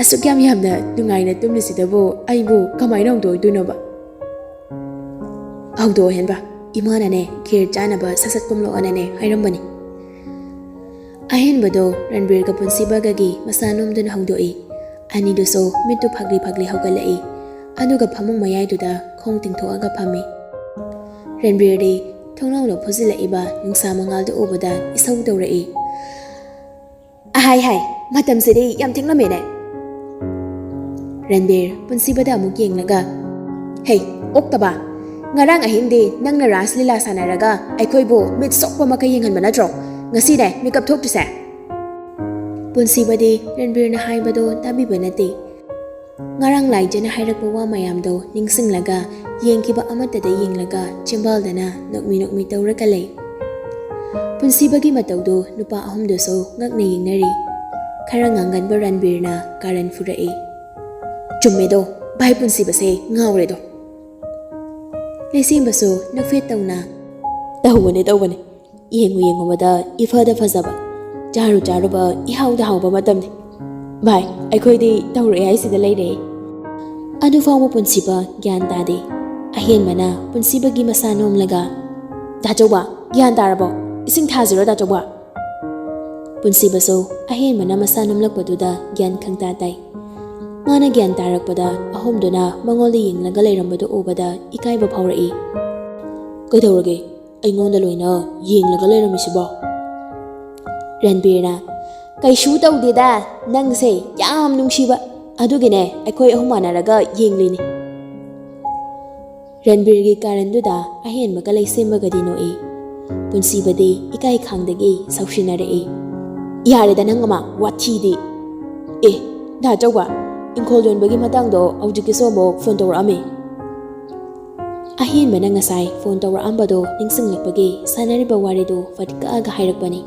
ꯑꯁꯨꯛ ꯌꯥꯝ ꯌꯥꯝꯅ ꯅꯨꯡꯉꯥꯏꯅ ꯇꯨꯝꯂꯤꯁꯤꯗꯕꯨ ꯑꯩꯕꯨ ꯀꯃꯥꯏꯅ ꯍꯧꯗꯣꯛꯑꯣꯏꯗꯣꯏꯅꯣꯕ?" "ꯍꯧꯗꯣꯛꯑꯣ ꯍꯦꯟꯕ, ꯏꯃꯥꯅꯅꯦ ꯈꯦꯔ ꯆꯥꯅꯕ ꯁꯠ ꯁꯠ ꯀꯨꯝꯂꯛꯑꯣꯅꯅꯦ ꯍꯥꯏꯔꯝꯕꯅꯤ꯫" ꯑꯍꯦꯟꯕꯗꯣ ꯔꯟꯕꯤꯔꯒ ꯄꯨꯟꯁꯤꯕꯒꯒꯤ ꯃꯁꯥ ꯅꯣꯝꯗꯨꯅ ꯍꯧꯗꯣꯛꯏ꯫ ꯑꯅꯤꯗꯨꯁꯨ ꯃꯤꯠꯇꯨ ꯐꯥꯒ꯭ꯂꯤ ꯐꯥꯒ꯭ꯂꯤ ꯍꯧꯒꯠꯂꯛꯏ꯫ ꯑꯗꯨꯒ ꯐꯃꯨꯡ ꯃꯌꯥꯏꯗꯨꯗ ꯈꯣꯡ ꯇꯤꯡꯊꯣꯛꯑꯒ ꯐꯝꯃꯤ꯫ ꯔꯟꯕꯤꯔꯗꯤ ꯊꯣꯡꯅꯥꯎꯗ ꯐꯨꯖꯤꯜꯂꯛꯏꯕ ꯅꯨꯡꯁꯥ ꯃꯉꯥꯜꯗꯨ ꯎꯕꯗ ꯏꯁꯧ ꯇꯧꯔꯛꯏ꯫ "ꯑꯍꯥꯏ ꯍꯥꯏ, ꯃꯇꯝꯁꯤꯗꯤ ꯌꯥꯝ ꯊꯦꯡꯂꯝꯃꯦꯅꯦ꯫" ꯔꯟꯕꯤꯔ ꯄꯨꯟꯁꯤꯕꯗ ꯑꯃꯨꯛ ꯌꯦꯡꯂꯒ, "ꯍꯦ, ꯑꯣꯛꯇꯕ! ꯉꯔꯥꯡ ꯑꯍꯤꯡꯗꯤ ꯅꯪꯅ ꯔꯥꯁ ꯂꯤꯂꯥ ꯁꯥꯟꯅꯔꯒ ꯑꯩꯈꯣꯏꯕꯨ ꯃꯤꯠ ꯁꯣꯛꯄ ꯃꯈꯩ ꯌꯦꯡꯍꯟꯕ ꯅꯠꯇ꯭ꯔꯣ? ꯉꯁꯤꯅꯦ ꯃꯤꯀꯞ ꯊꯣꯛꯇ꯭ꯔꯤꯁꯦ?" ꯄꯨꯟꯁꯤꯕꯗꯤ ꯔꯟꯕꯤꯔꯅ ꯍꯥꯏꯕꯗꯣ ꯇꯥꯕꯤꯕ ꯅꯠꯇꯦ꯫ ꯉꯔꯥꯡ ꯂꯥꯏꯖꯅ ꯍꯥꯏꯔꯛꯄ ꯋꯥ ꯃꯌꯥꯝꯗꯣ ꯅꯤꯡꯁꯤꯡꯂꯒ ꯌꯦꯡꯈꯤꯕ ꯑꯃꯠꯇꯗ ꯌꯦꯡꯂꯒ ꯆꯤꯝꯕꯥꯜꯗꯅ ꯅꯣꯛꯃꯤ ꯅꯣꯛꯃꯤ ꯇꯧꯔꯒ ꯂꯩ꯫ ꯄꯨꯟꯁꯤꯕꯒꯤ ꯃꯇꯧꯗꯨ ꯅꯨꯄꯥ ꯑꯍꯨꯝꯗꯨꯁꯨ ꯉꯛꯅ ꯌꯦꯡꯅꯔꯤ꯫ ꯈꯔ ꯉꯥꯡꯒꯟꯕ ꯔꯟꯕꯤꯔꯅ ꯀꯥꯔꯟ ꯐꯨꯔꯛꯏ꯫ "ꯆꯨꯝꯃꯦꯗꯣ, ꯚꯥꯏ ꯄꯨꯟꯁꯤꯕꯁꯦ ꯉꯥꯎꯔꯦꯗꯣ꯫" ꯂꯩꯁꯦꯝꯕꯁꯨ ꯅꯣꯛꯐꯦꯠ ꯇꯧꯅ, "ꯇꯧꯕꯅꯦ, ꯇꯧꯕꯅꯦ꯫ ꯌꯦꯡꯉꯨ ꯌꯦꯡꯉꯨꯕꯗ ꯏꯐꯗ ꯐꯖꯕ, ꯆꯥꯔꯨ ꯆꯥꯔꯨꯕ ꯏꯍꯥꯎꯗ ꯍꯥꯎꯕ ꯃꯇꯝꯅꯤ꯫ ꯚꯥꯏ, ꯑꯩꯈꯣꯏꯗꯤ ꯇꯧꯔꯛꯑꯦ ꯍꯥꯏꯁꯤꯗ ꯂꯩꯔꯦ꯫" ꯑꯗꯨ ꯐꯥꯎꯕ ꯄꯨꯟꯁꯤꯕ ꯒ꯭ꯌꯥꯟ ꯇꯥꯗꯦ꯫ ꯑꯍꯦꯟꯕꯅ ꯄꯨꯟꯁꯤꯕꯒꯤ ꯃꯁꯥ ꯅꯣꯝꯂꯒ, "ꯗꯥꯆꯧꯕ, ꯒ꯭ꯌꯥꯟ ꯇꯥꯔꯕꯣ? ꯏꯁꯤꯡ ꯊꯥꯁꯤꯔꯣ, ꯗꯥꯆꯧꯕ?" ꯄꯨꯟꯁꯤꯕꯁꯨ ꯑꯍꯦꯟꯕꯅ ꯃꯁꯥ ꯅꯣꯝꯂꯛꯄꯗꯨꯗ ꯒ꯭ꯌꯥꯟ ꯈꯪꯇꯥ ꯇꯥꯏ꯫ ꯃꯥꯅ ꯒ꯭ꯌꯥꯟ ꯇꯥꯔꯛꯄꯗ ꯑꯍꯨꯝꯗꯨꯅ ꯃꯉꯣꯟꯗ ꯌꯦꯡꯂꯒ ꯂꯩꯔꯝꯕꯗꯨ ꯎꯕꯗ ꯏꯀꯥꯏꯕ ꯐꯥꯎꯔꯛꯏ꯫ "ꯀꯩꯗꯧꯔꯒꯦ? ꯑꯩꯉꯣꯟꯗ ꯂꯣꯏꯅ ꯌꯦꯡꯂꯒ ꯂꯩꯔꯝꯃꯤꯁꯤꯕꯣ?" ꯔꯟꯕꯤꯔꯅ, "ꯀꯩꯁꯨ ꯇꯧꯗꯦꯗ, ꯅꯪꯁꯦ ꯌꯥꯝ ꯅꯨꯡꯁꯤꯕ, ꯑꯗꯨꯒꯤꯅꯦ ꯑꯩꯈꯣꯏ ꯑꯍꯨꯝ ꯃꯥꯟꯅꯔꯒ ꯌꯦꯡꯂꯤꯅꯤ꯫" ꯔꯟꯕꯤꯔꯒꯤ ꯀꯥꯔꯟꯗꯨꯗ ꯑꯍꯦꯟꯕꯒ ꯂꯩꯁꯦꯝꯕꯒꯗꯤ ꯅꯣꯛꯏ꯫ ꯄꯨꯟꯁꯤꯕꯗꯤ ꯏꯀꯥꯏ ꯈꯥꯡꯗꯒꯤ ꯁꯥꯎꯁꯤꯟꯅꯔꯛꯏ꯫ "ꯌꯥꯔꯦꯗ ꯅꯪ ꯑꯃ, ꯋꯥꯊꯤꯗꯤ꯫ ꯑꯦ, ꯗꯥ ꯆꯧꯕ, ꯏꯪꯈꯣꯜ ꯌꯣꯟꯕꯒꯤ ꯃꯇꯥꯡꯗꯣ ꯍꯧꯖꯤꯛꯀꯤꯁꯨ ꯑꯃꯨꯛ ꯐꯣꯟ ꯇꯧꯔꯛꯑꯝꯃꯤ꯫" ꯑꯍꯦꯟꯕꯅ ꯉꯁꯥꯏ ꯐꯣꯟ ꯇꯧꯔꯛꯑꯝꯕꯗꯣ ꯅꯤꯡꯁꯤꯡꯂꯛꯄꯒꯤ ꯁꯥꯟꯅꯔꯤꯕ ꯋꯥꯔꯤꯗꯨ ꯐꯠ ꯀꯛꯑꯒ ꯍꯥꯏꯔꯛꯄꯅꯤ꯫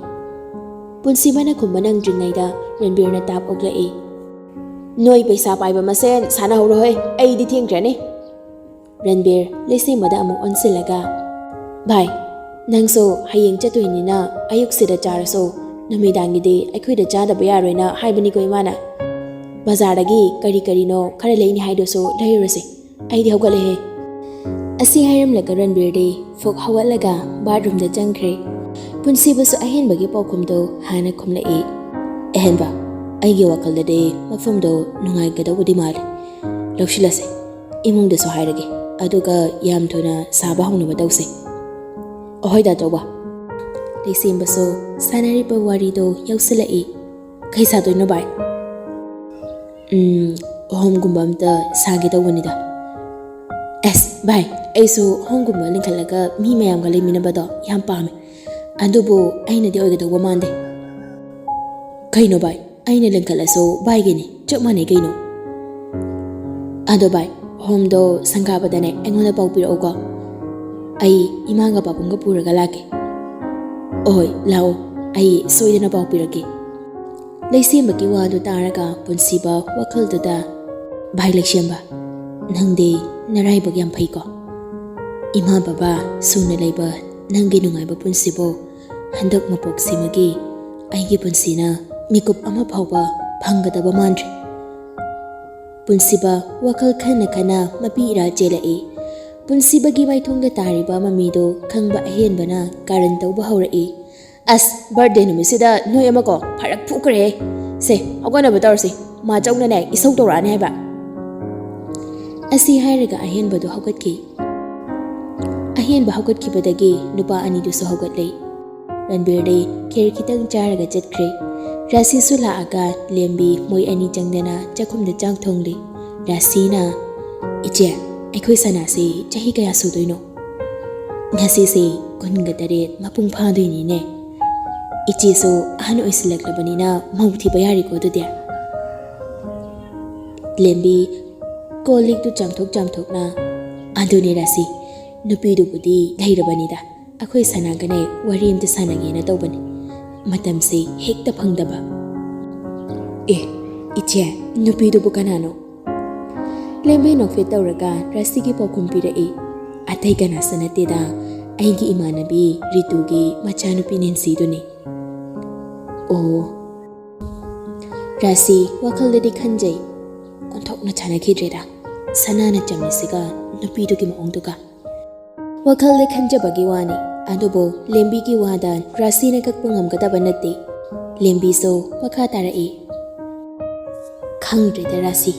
ꯄꯨꯟꯁꯤꯕꯅ ꯈꯨꯝꯕ ꯅꯪꯗ꯭ꯔꯤꯉꯩꯗ ꯔꯟꯕꯤꯔꯅ ꯇꯥꯞ ꯑꯣꯛꯂꯛꯏ꯫ "ꯅꯣꯏ ꯄꯩꯁꯥ ꯄꯥꯏꯕ ꯃꯁꯦꯟ ꯁꯥꯟꯅꯍꯧꯔꯣꯍꯦ, ꯑꯩꯗꯤ ꯊꯦꯡꯈ꯭ꯔꯅꯤ꯫" ꯔꯟꯕꯤꯔ ꯂꯩꯁꯦꯝꯕꯗ ꯑꯃꯨꯛ ꯑꯣꯟꯁꯤꯜꯂꯒ, "ꯚꯥꯏ, ꯅꯪꯁꯨ ꯍꯌꯦꯡ ꯆꯠꯇꯣꯏꯅꯤꯅ ꯑꯌꯨꯛꯁꯤꯗ ꯆꯥꯔꯁꯨ, ꯅꯨꯃꯤꯗꯥꯡꯒꯤꯗꯤ ꯑꯩꯈꯣꯏꯗ ꯆꯥꯗꯕ ꯌꯥꯔꯣꯏꯅ ꯍꯥꯏꯕꯅꯤꯀꯣ ꯏꯃꯥꯅ꯫ ꯕꯖꯥꯔꯗꯒꯤ ꯀꯔꯤ ꯀꯔꯤꯅꯣ ꯈꯔ ꯂꯩꯅꯤ ꯍꯥꯏꯗꯨꯁꯨ ꯂꯩꯔꯨꯔꯁꯤ꯫ ꯑꯩꯗꯤ ꯍꯧꯒꯠꯂꯦꯍꯦ꯫" ꯑꯁꯤ ꯍꯥꯏꯔꯝꯂꯒ ꯔꯟꯕꯤꯔꯗꯤ ꯐꯨꯛ ꯍꯧꯒꯠꯂꯒ ꯕꯥꯠꯔꯨꯝꯗ ꯆꯪꯈ꯭ꯔꯦ꯫ ꯄꯨꯟꯁꯤꯕꯁꯨ ꯑꯍꯦꯟꯕꯒꯤ ꯄꯥꯎꯈꯨꯝꯗꯣ ꯍꯥꯟꯅ ꯈꯨꯝꯂꯛꯏ꯫ "ꯑꯍꯦꯟꯕ, ꯑꯩꯒꯤ ꯋꯥꯈꯜꯗꯗꯤ ꯃꯐꯝꯗꯣ ꯅꯨꯡꯉꯥꯏꯒꯗꯧꯕꯗꯤ ꯃꯥꯜꯂꯤ꯫ ꯂꯧꯁꯤꯜꯂꯁꯦ꯫ ꯏꯃꯨꯡꯗꯁꯨ ꯍꯥꯏꯔꯒꯦ, ꯑꯗꯨꯒ ꯌꯥꯝ ꯊꯨꯅ ꯁꯥꯕ ꯍꯧꯅꯕ ꯇꯧꯁꯦ꯫" "ꯑꯍꯣꯏ, ꯗꯥ ꯆꯧꯕ꯫" ꯂꯩꯁꯦꯝꯕꯁꯨ ꯁꯥꯟꯅꯔꯤꯕ ꯋꯥꯔꯤꯗꯣ ꯌꯥꯎꯁꯤꯜꯂꯛꯏ꯫ "ꯀꯩ ꯁꯥꯗꯣꯏꯅꯣ, ꯚꯥꯏ?" "ꯎꯝ, ꯍꯣꯝꯒꯨꯝꯕ ꯑꯝꯇ ꯁꯥꯒꯦ ꯇꯧꯕꯅꯤꯗ꯫" "ꯑꯁ, ꯚꯥꯏ, ꯑꯩꯁꯨ ꯍꯣꯝꯒꯨꯝꯕ ꯂꯤꯡꯈꯠꯂꯒ ꯃꯤ ꯃꯌꯥꯝꯒ ꯂꯩꯃꯤꯟꯅꯕꯗꯣ ꯌꯥꯝ ꯄꯥꯝꯃꯦ꯫ ꯑꯗꯨꯕꯨ ꯑꯩꯅꯗꯤ ꯑꯣꯏꯒꯗꯧꯕ ꯃꯥꯟꯗꯦ꯫" "ꯀꯩꯅꯣ, ꯚꯥꯏ? ꯑꯩꯅ ꯂꯤꯡꯈꯠꯂꯁꯨ ꯚꯥꯏꯒꯤꯅꯤ, ꯆꯞ ꯃꯥꯟꯅꯩ ꯀꯩꯅꯣ꯫" "ꯑꯗꯣ ꯚꯥꯏ, ꯍꯣꯝꯗꯣ ꯁꯪꯒꯥꯕꯗꯅꯦ ꯑꯩꯉꯣꯟꯗ ꯄꯥꯎ ꯄꯤꯔꯛꯎꯀꯣ꯫ ꯑꯩ ꯏꯃꯥꯒ ꯄꯥꯕꯨꯡꯒ ꯄꯨꯔꯒ ꯂꯥꯛꯀꯦ꯫" "ꯑꯍꯣꯏ, ꯂꯥꯛꯑꯣ, ꯑꯩ ꯁꯣꯏꯗꯅ ꯄꯥꯎ ꯄꯤꯔꯛꯀꯦ꯫" ꯂꯩꯁꯦꯝꯕꯒꯤ ꯋꯥꯗꯨ ꯇꯥꯔꯒ ꯄꯨꯟꯁꯤꯕ ꯋꯥꯈꯜꯗꯨꯗ, "ꯚꯥꯏ ꯂꯩꯁꯦꯝꯕ, ꯅꯪꯗꯤ ꯅꯔꯥꯏꯕꯛ ꯌꯥꯝ ꯐꯩꯀꯣ꯫ ꯏꯃꯥ ꯕꯕꯥ ꯁꯨꯅ ꯂꯩꯕ ꯅꯪꯒꯤ ꯅꯨꯡꯉꯥꯏꯕ ꯄꯨꯟꯁꯤꯕꯨ ꯍꯟꯗꯛ ꯃꯄꯣꯛꯁꯤꯃꯒꯤ ꯑꯩꯒꯤ ꯄꯨꯟꯁꯤꯅ ꯃꯤꯀꯨꯞ ꯑꯃ ꯐꯥꯎꯕ ꯐꯪꯒꯗꯕ ꯃꯥꯟꯗ꯭ꯔꯦ꯫" ꯄꯨꯟꯁꯤꯕ ꯋꯥꯈꯜ ꯈꯟꯅ ꯈꯟꯅ ꯃꯄꯤ ꯏꯔꯥ ꯆꯦꯜꯂꯛꯏ꯫ ꯄꯨꯟꯁꯤꯕꯒꯤ ꯃꯥꯏꯊꯣꯡꯗ ꯇꯥꯔꯤꯕ ꯃꯃꯤꯗꯣ ꯈꯪꯕ ꯑꯍꯦꯟꯕꯅ ꯀꯥꯔꯟ ꯇꯧꯕ ꯍꯧꯔꯛꯏ꯫ "ꯑꯁ, ꯕꯥꯔꯊꯗꯦ ꯅꯨꯃꯤꯠꯁꯤꯗ ꯅꯣꯏ ꯑꯃꯀꯣ ꯐꯔꯛ ꯐꯨꯈ꯭ꯔꯦꯍꯦ꯫ ꯁꯦ, ꯍꯧꯒꯠꯅꯕ ꯇꯧꯔꯁꯤ꯫ ꯃꯥꯆꯧꯅꯅꯦ ꯏꯁꯧ ꯇꯧꯔꯛꯑꯅꯤ ꯍꯥꯏꯕ꯫" ꯑꯁꯤ ꯍꯥꯏꯔꯒ ꯑꯍꯦꯟꯕꯗꯣ ꯍꯧꯒꯠꯈꯤ꯫ ꯑꯍꯦꯟꯕ ꯍꯧꯒꯠꯈꯤꯕꯗꯒꯤ ꯅꯨꯄꯥ ꯑꯅꯤꯗꯨꯁꯨ ꯍꯧꯒꯠꯂꯦ꯫ ꯔꯟꯕꯤꯔꯗꯤ ꯈꯦꯔ ꯈꯤꯇꯪ ꯆꯥꯔꯒ ꯆꯠꯈ꯭ꯔꯦ꯫ ꯔꯥꯁꯤꯁꯨ ꯂꯥꯛꯑꯒ ꯂꯦꯝꯕꯤ ꯃꯣꯏ ꯑꯅꯤ ꯆꯪꯗꯅ ꯆꯥꯛꯈꯨꯝꯗ ꯆꯥꯛ ꯊꯣꯡꯂꯤ꯫ ꯔꯥꯁꯤꯅ, "ꯏꯆꯦ, ꯑꯩꯈꯣꯏ ꯁꯅꯥꯁꯦ ꯆꯍꯤ ꯀꯌꯥ ꯁꯨꯗꯣꯏꯅꯣ? ꯉꯁꯤꯁꯦ ꯀꯨꯟꯒ ꯇꯔꯦꯠ ꯃꯄꯨꯡ ꯐꯥꯗꯣꯏꯅꯤꯅꯦ꯫ ꯏꯆꯦꯁꯨ ꯑꯍꯟ ꯑꯣꯏꯁꯤꯜꯂꯛꯂꯕꯅꯤꯅ ꯃꯧ ꯊꯤꯕ ꯌꯥꯔꯦꯀꯣ ꯑꯗꯨꯗꯤ?" ꯂꯦꯝꯕꯤ ꯀꯣꯜ ꯂꯤꯛꯇꯨ ꯆꯥꯝꯊꯣꯛ ꯆꯥꯝꯊꯣꯛꯅ, "ꯑꯗꯨꯅꯦ ꯔꯥꯁꯤ, ꯅꯨꯄꯤꯗꯨꯕꯨꯗꯤ ꯂꯩꯔꯕꯅꯤꯗ꯫ ꯑꯩꯈꯣꯏ ꯁꯅꯥꯒꯅꯦ ꯋꯥꯔꯤ ꯑꯝꯇ ꯁꯥꯟꯅꯒꯦꯅ ꯇꯧꯕꯅꯤ꯫ ꯃꯇꯝꯁꯦ ꯍꯦꯛꯇ ꯐꯪꯗꯕ꯫" "ꯑꯦ, ꯏꯆꯦ, ꯅꯨꯄꯤꯗꯨꯕꯨ ꯀꯅꯥꯅꯣ?" ꯂꯦꯝꯕꯤ ꯅꯣꯛꯐꯦꯠ ꯇꯧꯔꯒ ꯔꯥꯁꯤꯒꯤ ꯄꯥꯎꯈꯨꯝ ꯄꯤꯔꯛꯏ꯫ "ꯑꯇꯩ ꯀꯅꯥꯁꯨ ꯅꯠꯇꯦꯗ, ꯑꯩꯒꯤ ꯏꯃꯥꯟꯅꯕꯤ ꯔꯤꯇꯨꯒꯤ ꯃꯆꯥꯅꯨꯄꯤ ꯅꯦꯟꯁꯤꯗꯨꯅꯤ꯫" "ꯑꯣ꯫" ꯔꯥꯁꯤ ꯋꯥꯈꯜꯗꯗꯤ ꯈꯟꯖꯩ, "ꯑꯣꯟꯊꯣꯛꯅ ꯆꯥꯟꯅꯈꯤꯗ꯭ꯔꯦꯗ, ꯁꯅꯥꯅ ꯆꯝꯃꯤꯁꯤꯒ ꯅꯨꯄꯤꯗꯨꯒꯤ ꯃꯑꯣꯡꯗꯨꯒ꯫" ꯋꯥꯈꯜꯗ ꯈꯟꯖꯕꯒꯤ ꯋꯥꯅꯤ, ꯑꯗꯨꯕꯨ ꯂꯦꯝꯕꯤꯒꯤ ꯋꯥꯗ ꯔꯥꯁꯤꯅ ꯀꯛꯄ ꯉꯝꯒꯗꯕ ꯅꯠꯇꯦ꯫ ꯂꯦꯝꯕꯤꯁꯨ ꯃꯈꯥ ꯇꯥꯔꯛꯏ, "ꯈꯪꯗ꯭ꯔꯦꯗ ꯔꯥꯁꯤ,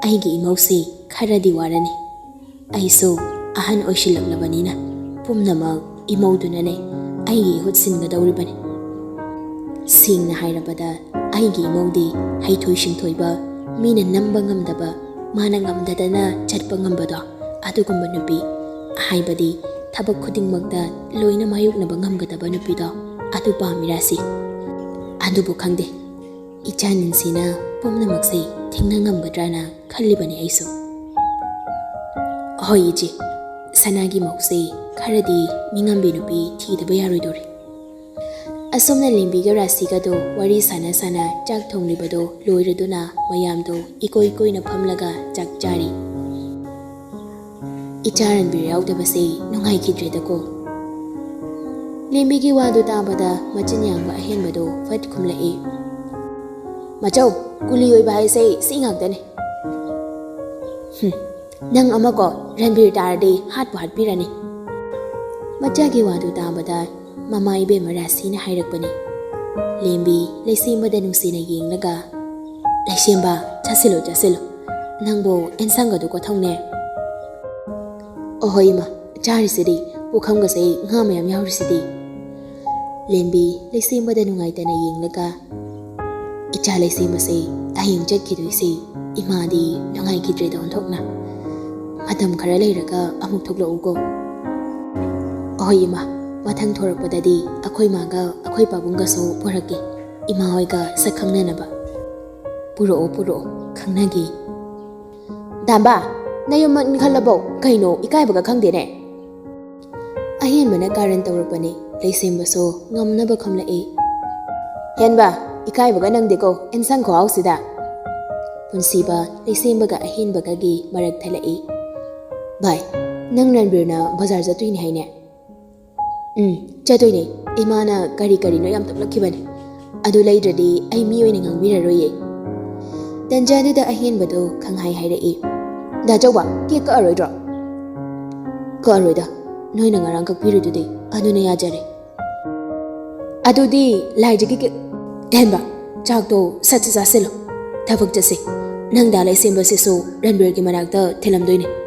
ꯑꯩꯒꯤ ꯏꯃꯧꯁꯤ ꯈꯔꯗꯤ ꯋꯥꯔꯅꯤ꯫ ꯑꯩꯁꯨ ꯑꯍꯟ ꯑꯣꯏꯁꯤꯜꯂꯛꯂꯕꯅꯤꯅ ꯄꯨꯝꯅꯃꯛ ꯏꯃꯧꯗꯨꯅꯅꯦ ꯑꯩꯒꯤ ꯏꯍꯨꯠ ꯁꯤꯟꯒꯗꯧꯔꯤꯕꯅꯤ꯫ ꯁꯦꯡꯅ ꯍꯥꯏꯔꯕꯗ ꯑꯩꯒꯤ ꯏꯃꯧꯗꯤ ꯍꯩꯊꯣꯏ ꯁꯤꯡꯊꯣꯏꯕ, ꯃꯤꯅ ꯅꯝꯕ ꯉꯝꯗꯕ, ꯃꯥꯅ ꯉꯝꯗꯗꯅ ꯆꯠꯄ ꯉꯝꯕꯗꯣ, ꯑꯗꯨꯒꯨꯝꯕ ꯅꯨꯄꯤ, ꯍꯥꯏꯕꯗꯤ ꯊꯕꯛ ꯈꯨꯗꯤꯡꯃꯛꯇ ꯂꯣꯏꯅ ꯃꯥꯌꯣꯛꯅꯕ ꯉꯝꯒꯗꯕ ꯅꯨꯄꯤꯗꯣ, ꯑꯗꯨ ꯄꯥꯝꯃꯤ ꯔꯥꯁꯤ꯫ ꯑꯗꯨꯕꯨ ꯈꯪꯗꯦ, ꯏꯆꯥ ꯅꯦꯟꯁꯤꯅ ꯄꯨꯝꯅꯃꯛꯁꯦ ꯊꯤꯡꯅ ꯉꯝꯒꯗ꯭ꯔꯥꯅ ꯈꯜꯂꯤꯕꯅꯤ ꯑꯩꯁꯨ꯫" "ꯍꯣꯏ ꯏꯆꯦ, ꯁꯅꯥꯒꯤ ꯃꯧꯁꯦ ꯈꯔꯗꯤ ꯃꯤꯉꯝꯕꯤ ꯅꯨꯄꯤ ꯊꯤꯗꯕ ꯌꯥꯔꯣꯏꯗꯧꯔꯤ꯫" ꯑꯁꯨꯝꯅ ꯂꯦꯝꯕꯤꯒ ꯔꯥꯁꯤꯒꯗꯣ ꯋꯥꯔꯤ ꯁꯥꯟꯅ ꯁꯥꯟꯅ ꯆꯥꯛ ꯊꯣꯡꯂꯤꯕꯗꯣ ꯂꯣꯏꯔꯗꯨꯅ ꯃꯌꯥꯝꯗꯣ ꯏꯀꯣꯏ ꯀꯣꯏꯅ ꯐꯝꯂꯒ ꯆꯥꯛ ꯆꯥꯔꯤ꯫ "ꯏꯆꯥ ꯔꯟꯕꯤꯔ ꯌꯥꯎꯗꯕꯁꯦ ꯅꯨꯡꯉꯥꯏꯈꯤꯗ꯭ꯔꯦꯗꯀꯣ꯫" ꯂꯦꯝꯕꯤꯒꯤ ꯋꯥꯗꯨ ꯇꯥꯕꯗ ꯃꯆꯤꯟ ꯌꯥꯡꯕ ꯑꯍꯦꯟꯕꯗꯣ ꯐꯠ ꯈꯨꯝꯂꯛꯏ, "ꯃꯆꯧ, ꯀꯨꯂꯤ ꯑꯣꯏꯕ ꯍꯥꯏꯁꯦ ꯁꯤ ꯉꯥꯛꯇꯅꯦ꯫" "ꯍꯨꯝ, "ꯅꯪ ꯑꯃꯀꯣ ꯔꯟꯕꯤꯔ ꯇꯥꯔꯗꯤ ꯍꯥꯠꯄꯨ ꯍꯥꯠꯄꯤꯔꯅꯤ"꯫ ꯃꯆꯥꯒꯤ ꯋꯥꯗꯨ ꯇꯥꯕꯗ ꯃꯃꯥ ꯏꯕꯦꯝꯃ ꯔꯥꯁꯤꯅ ꯍꯥꯏꯔꯛꯄꯅꯤ꯫ ꯂꯦꯝꯕꯤ ꯂꯩꯁꯦꯝꯕꯗ ꯅꯨꯡꯁꯤꯅ ꯌꯦꯡꯂꯒ, "ꯂꯩꯁꯦꯝꯕ, ꯆꯥꯁꯤꯜꯂꯨ, ꯆꯥꯁꯤꯜꯂꯨ꯫ ꯅꯪꯕꯨ ꯑꯦꯟꯁꯥꯡꯒꯗꯨ ꯀꯣꯊꯧꯅꯦ"꯫ "ꯑꯍꯣꯏ ꯏꯃꯥ, ꯆꯥꯔꯤꯁꯤꯗꯤ ꯄꯨꯈꯝꯒꯁꯦ ꯉꯥ ꯃꯌꯥꯝ ꯌꯥꯎꯔꯤꯁꯤꯗꯤ"꯫ ꯂꯦꯝꯕꯤ ꯂꯩꯁꯦꯝꯕꯗ ꯅꯨꯡꯉꯥꯏꯇꯅ ꯌꯦꯡꯂꯒ, "ꯏꯆꯥ ꯂꯩꯁꯦꯝꯕꯁꯦ ꯍꯌꯦꯡ ꯆꯠꯈꯤꯗꯣꯏꯁꯦ ꯏꯃꯥꯗꯤ ꯅꯨꯡꯉꯥꯏꯈꯤꯗ꯭ꯔꯦꯗ ꯑꯣꯟꯊꯣꯛꯅ꯫ ꯃꯇꯝ ꯈꯔ ꯂꯩꯔꯒ ꯑꯃꯨꯛ ꯊꯣꯛꯂꯛꯎꯀꯣ"꯫ "ꯑꯍꯣꯏ ꯏꯃꯥ, ꯃꯊꯪ ꯊꯣꯔꯛꯄꯗꯗꯤ ꯑꯩꯈꯣꯏ ꯃꯥꯒ ꯑꯩꯈꯣꯏ ꯄꯥꯕꯨꯡꯒꯁꯨ ꯄꯨꯔꯛꯀꯦ, ꯏꯃꯥ ꯍꯣꯏꯒ ꯁꯛ ꯈꯪꯅꯅꯕ"꯫ "ꯄꯨꯔꯛꯑꯣ, ꯄꯨꯔꯛꯑꯣ, ꯈꯪꯅꯒꯦ"꯫ "ꯗꯥꯝꯕ, ꯅꯌꯨꯝ ꯃꯟꯈꯜꯂꯕꯣ? ꯀꯩꯅꯣ, ꯏꯀꯥꯏꯕꯒ ꯈꯪꯗꯦꯅꯦ"꯫ ꯑꯍꯦꯟꯕꯅ ꯀꯥꯔꯟ ꯇꯧꯔꯛꯄꯅꯤ꯫ ꯂꯩꯁꯦꯝꯕꯁꯨ ꯉꯝꯅꯕ ꯈꯨꯝꯂꯛꯏ꯫ "ꯍꯦꯟꯕ, ꯏꯀꯥꯏꯕꯒ ꯅꯪꯗꯦꯀꯣ, ꯑꯦꯟꯁꯥꯡ ꯈꯨꯍꯥꯎꯁꯤꯗ"꯫ ꯄꯨꯟꯁꯤꯕ ꯂꯩꯁꯦꯝꯕꯒ ꯑꯍꯦꯟꯕꯒꯒꯤ ꯃꯔꯛ ꯊꯠꯂꯛꯏ꯫ "ꯚꯥꯏ, ꯅꯪ ꯔꯟꯕꯤꯔꯅ ꯕꯖꯥꯔ ꯆꯠꯇꯣꯏꯅꯦ ꯍꯥꯏꯅꯦ?" "ꯎꯝ, ꯆꯠꯇꯣꯏꯅꯦ꯫ ꯏꯃꯥꯅ ꯀꯔꯤ ꯀꯔꯤꯅꯣ ꯌꯥꯝ ꯇꯞꯂꯛꯈꯤꯕꯅꯦ꯫ ꯑꯗꯨ ꯂꯩꯗ꯭ꯔꯗꯤ ꯑꯩ ꯃꯤ ꯑꯣꯏꯅ ꯉꯥꯡꯕꯤꯔꯔꯣꯏꯌꯦ"꯫ ꯇꯟꯖꯥꯗꯨꯗ ꯑꯍꯦꯟꯕꯗꯣ ꯈꯪꯍꯥꯏ ꯍꯥꯏꯔꯛꯏ꯫ "ꯗꯥ ꯆꯧꯕ, ꯀꯦꯛ ꯀꯛꯑꯔꯣꯏꯗ꯭ꯔꯣ?" "ꯀꯛꯑꯔꯣꯏꯗ, ꯅꯣꯏꯅ ꯉꯔꯥꯡ ꯀꯛꯄꯤꯔꯤꯗꯨꯗꯤ, ꯑꯗꯨꯅ ꯌꯥꯖꯔꯦ"꯫ "ꯑꯗꯨꯗꯤ ꯂꯥꯏꯖꯒꯤ ꯀꯦꯛ"꯫ "ꯍꯦꯟꯕ, ꯆꯥꯛꯇꯣ ꯁꯠ ꯁꯠ ꯆꯥꯁꯤꯜꯂꯨ, ꯊꯕꯛ ꯆꯠꯁꯤ꯫ ꯅꯪ ꯗꯥ ꯂꯩꯁꯦꯝꯕꯁꯤꯁꯨ ꯔꯟꯕꯤꯔꯒꯤ ꯃꯅꯥꯛꯇ ꯊꯤꯜꯂꯝꯗꯣꯏꯅꯦ"꯫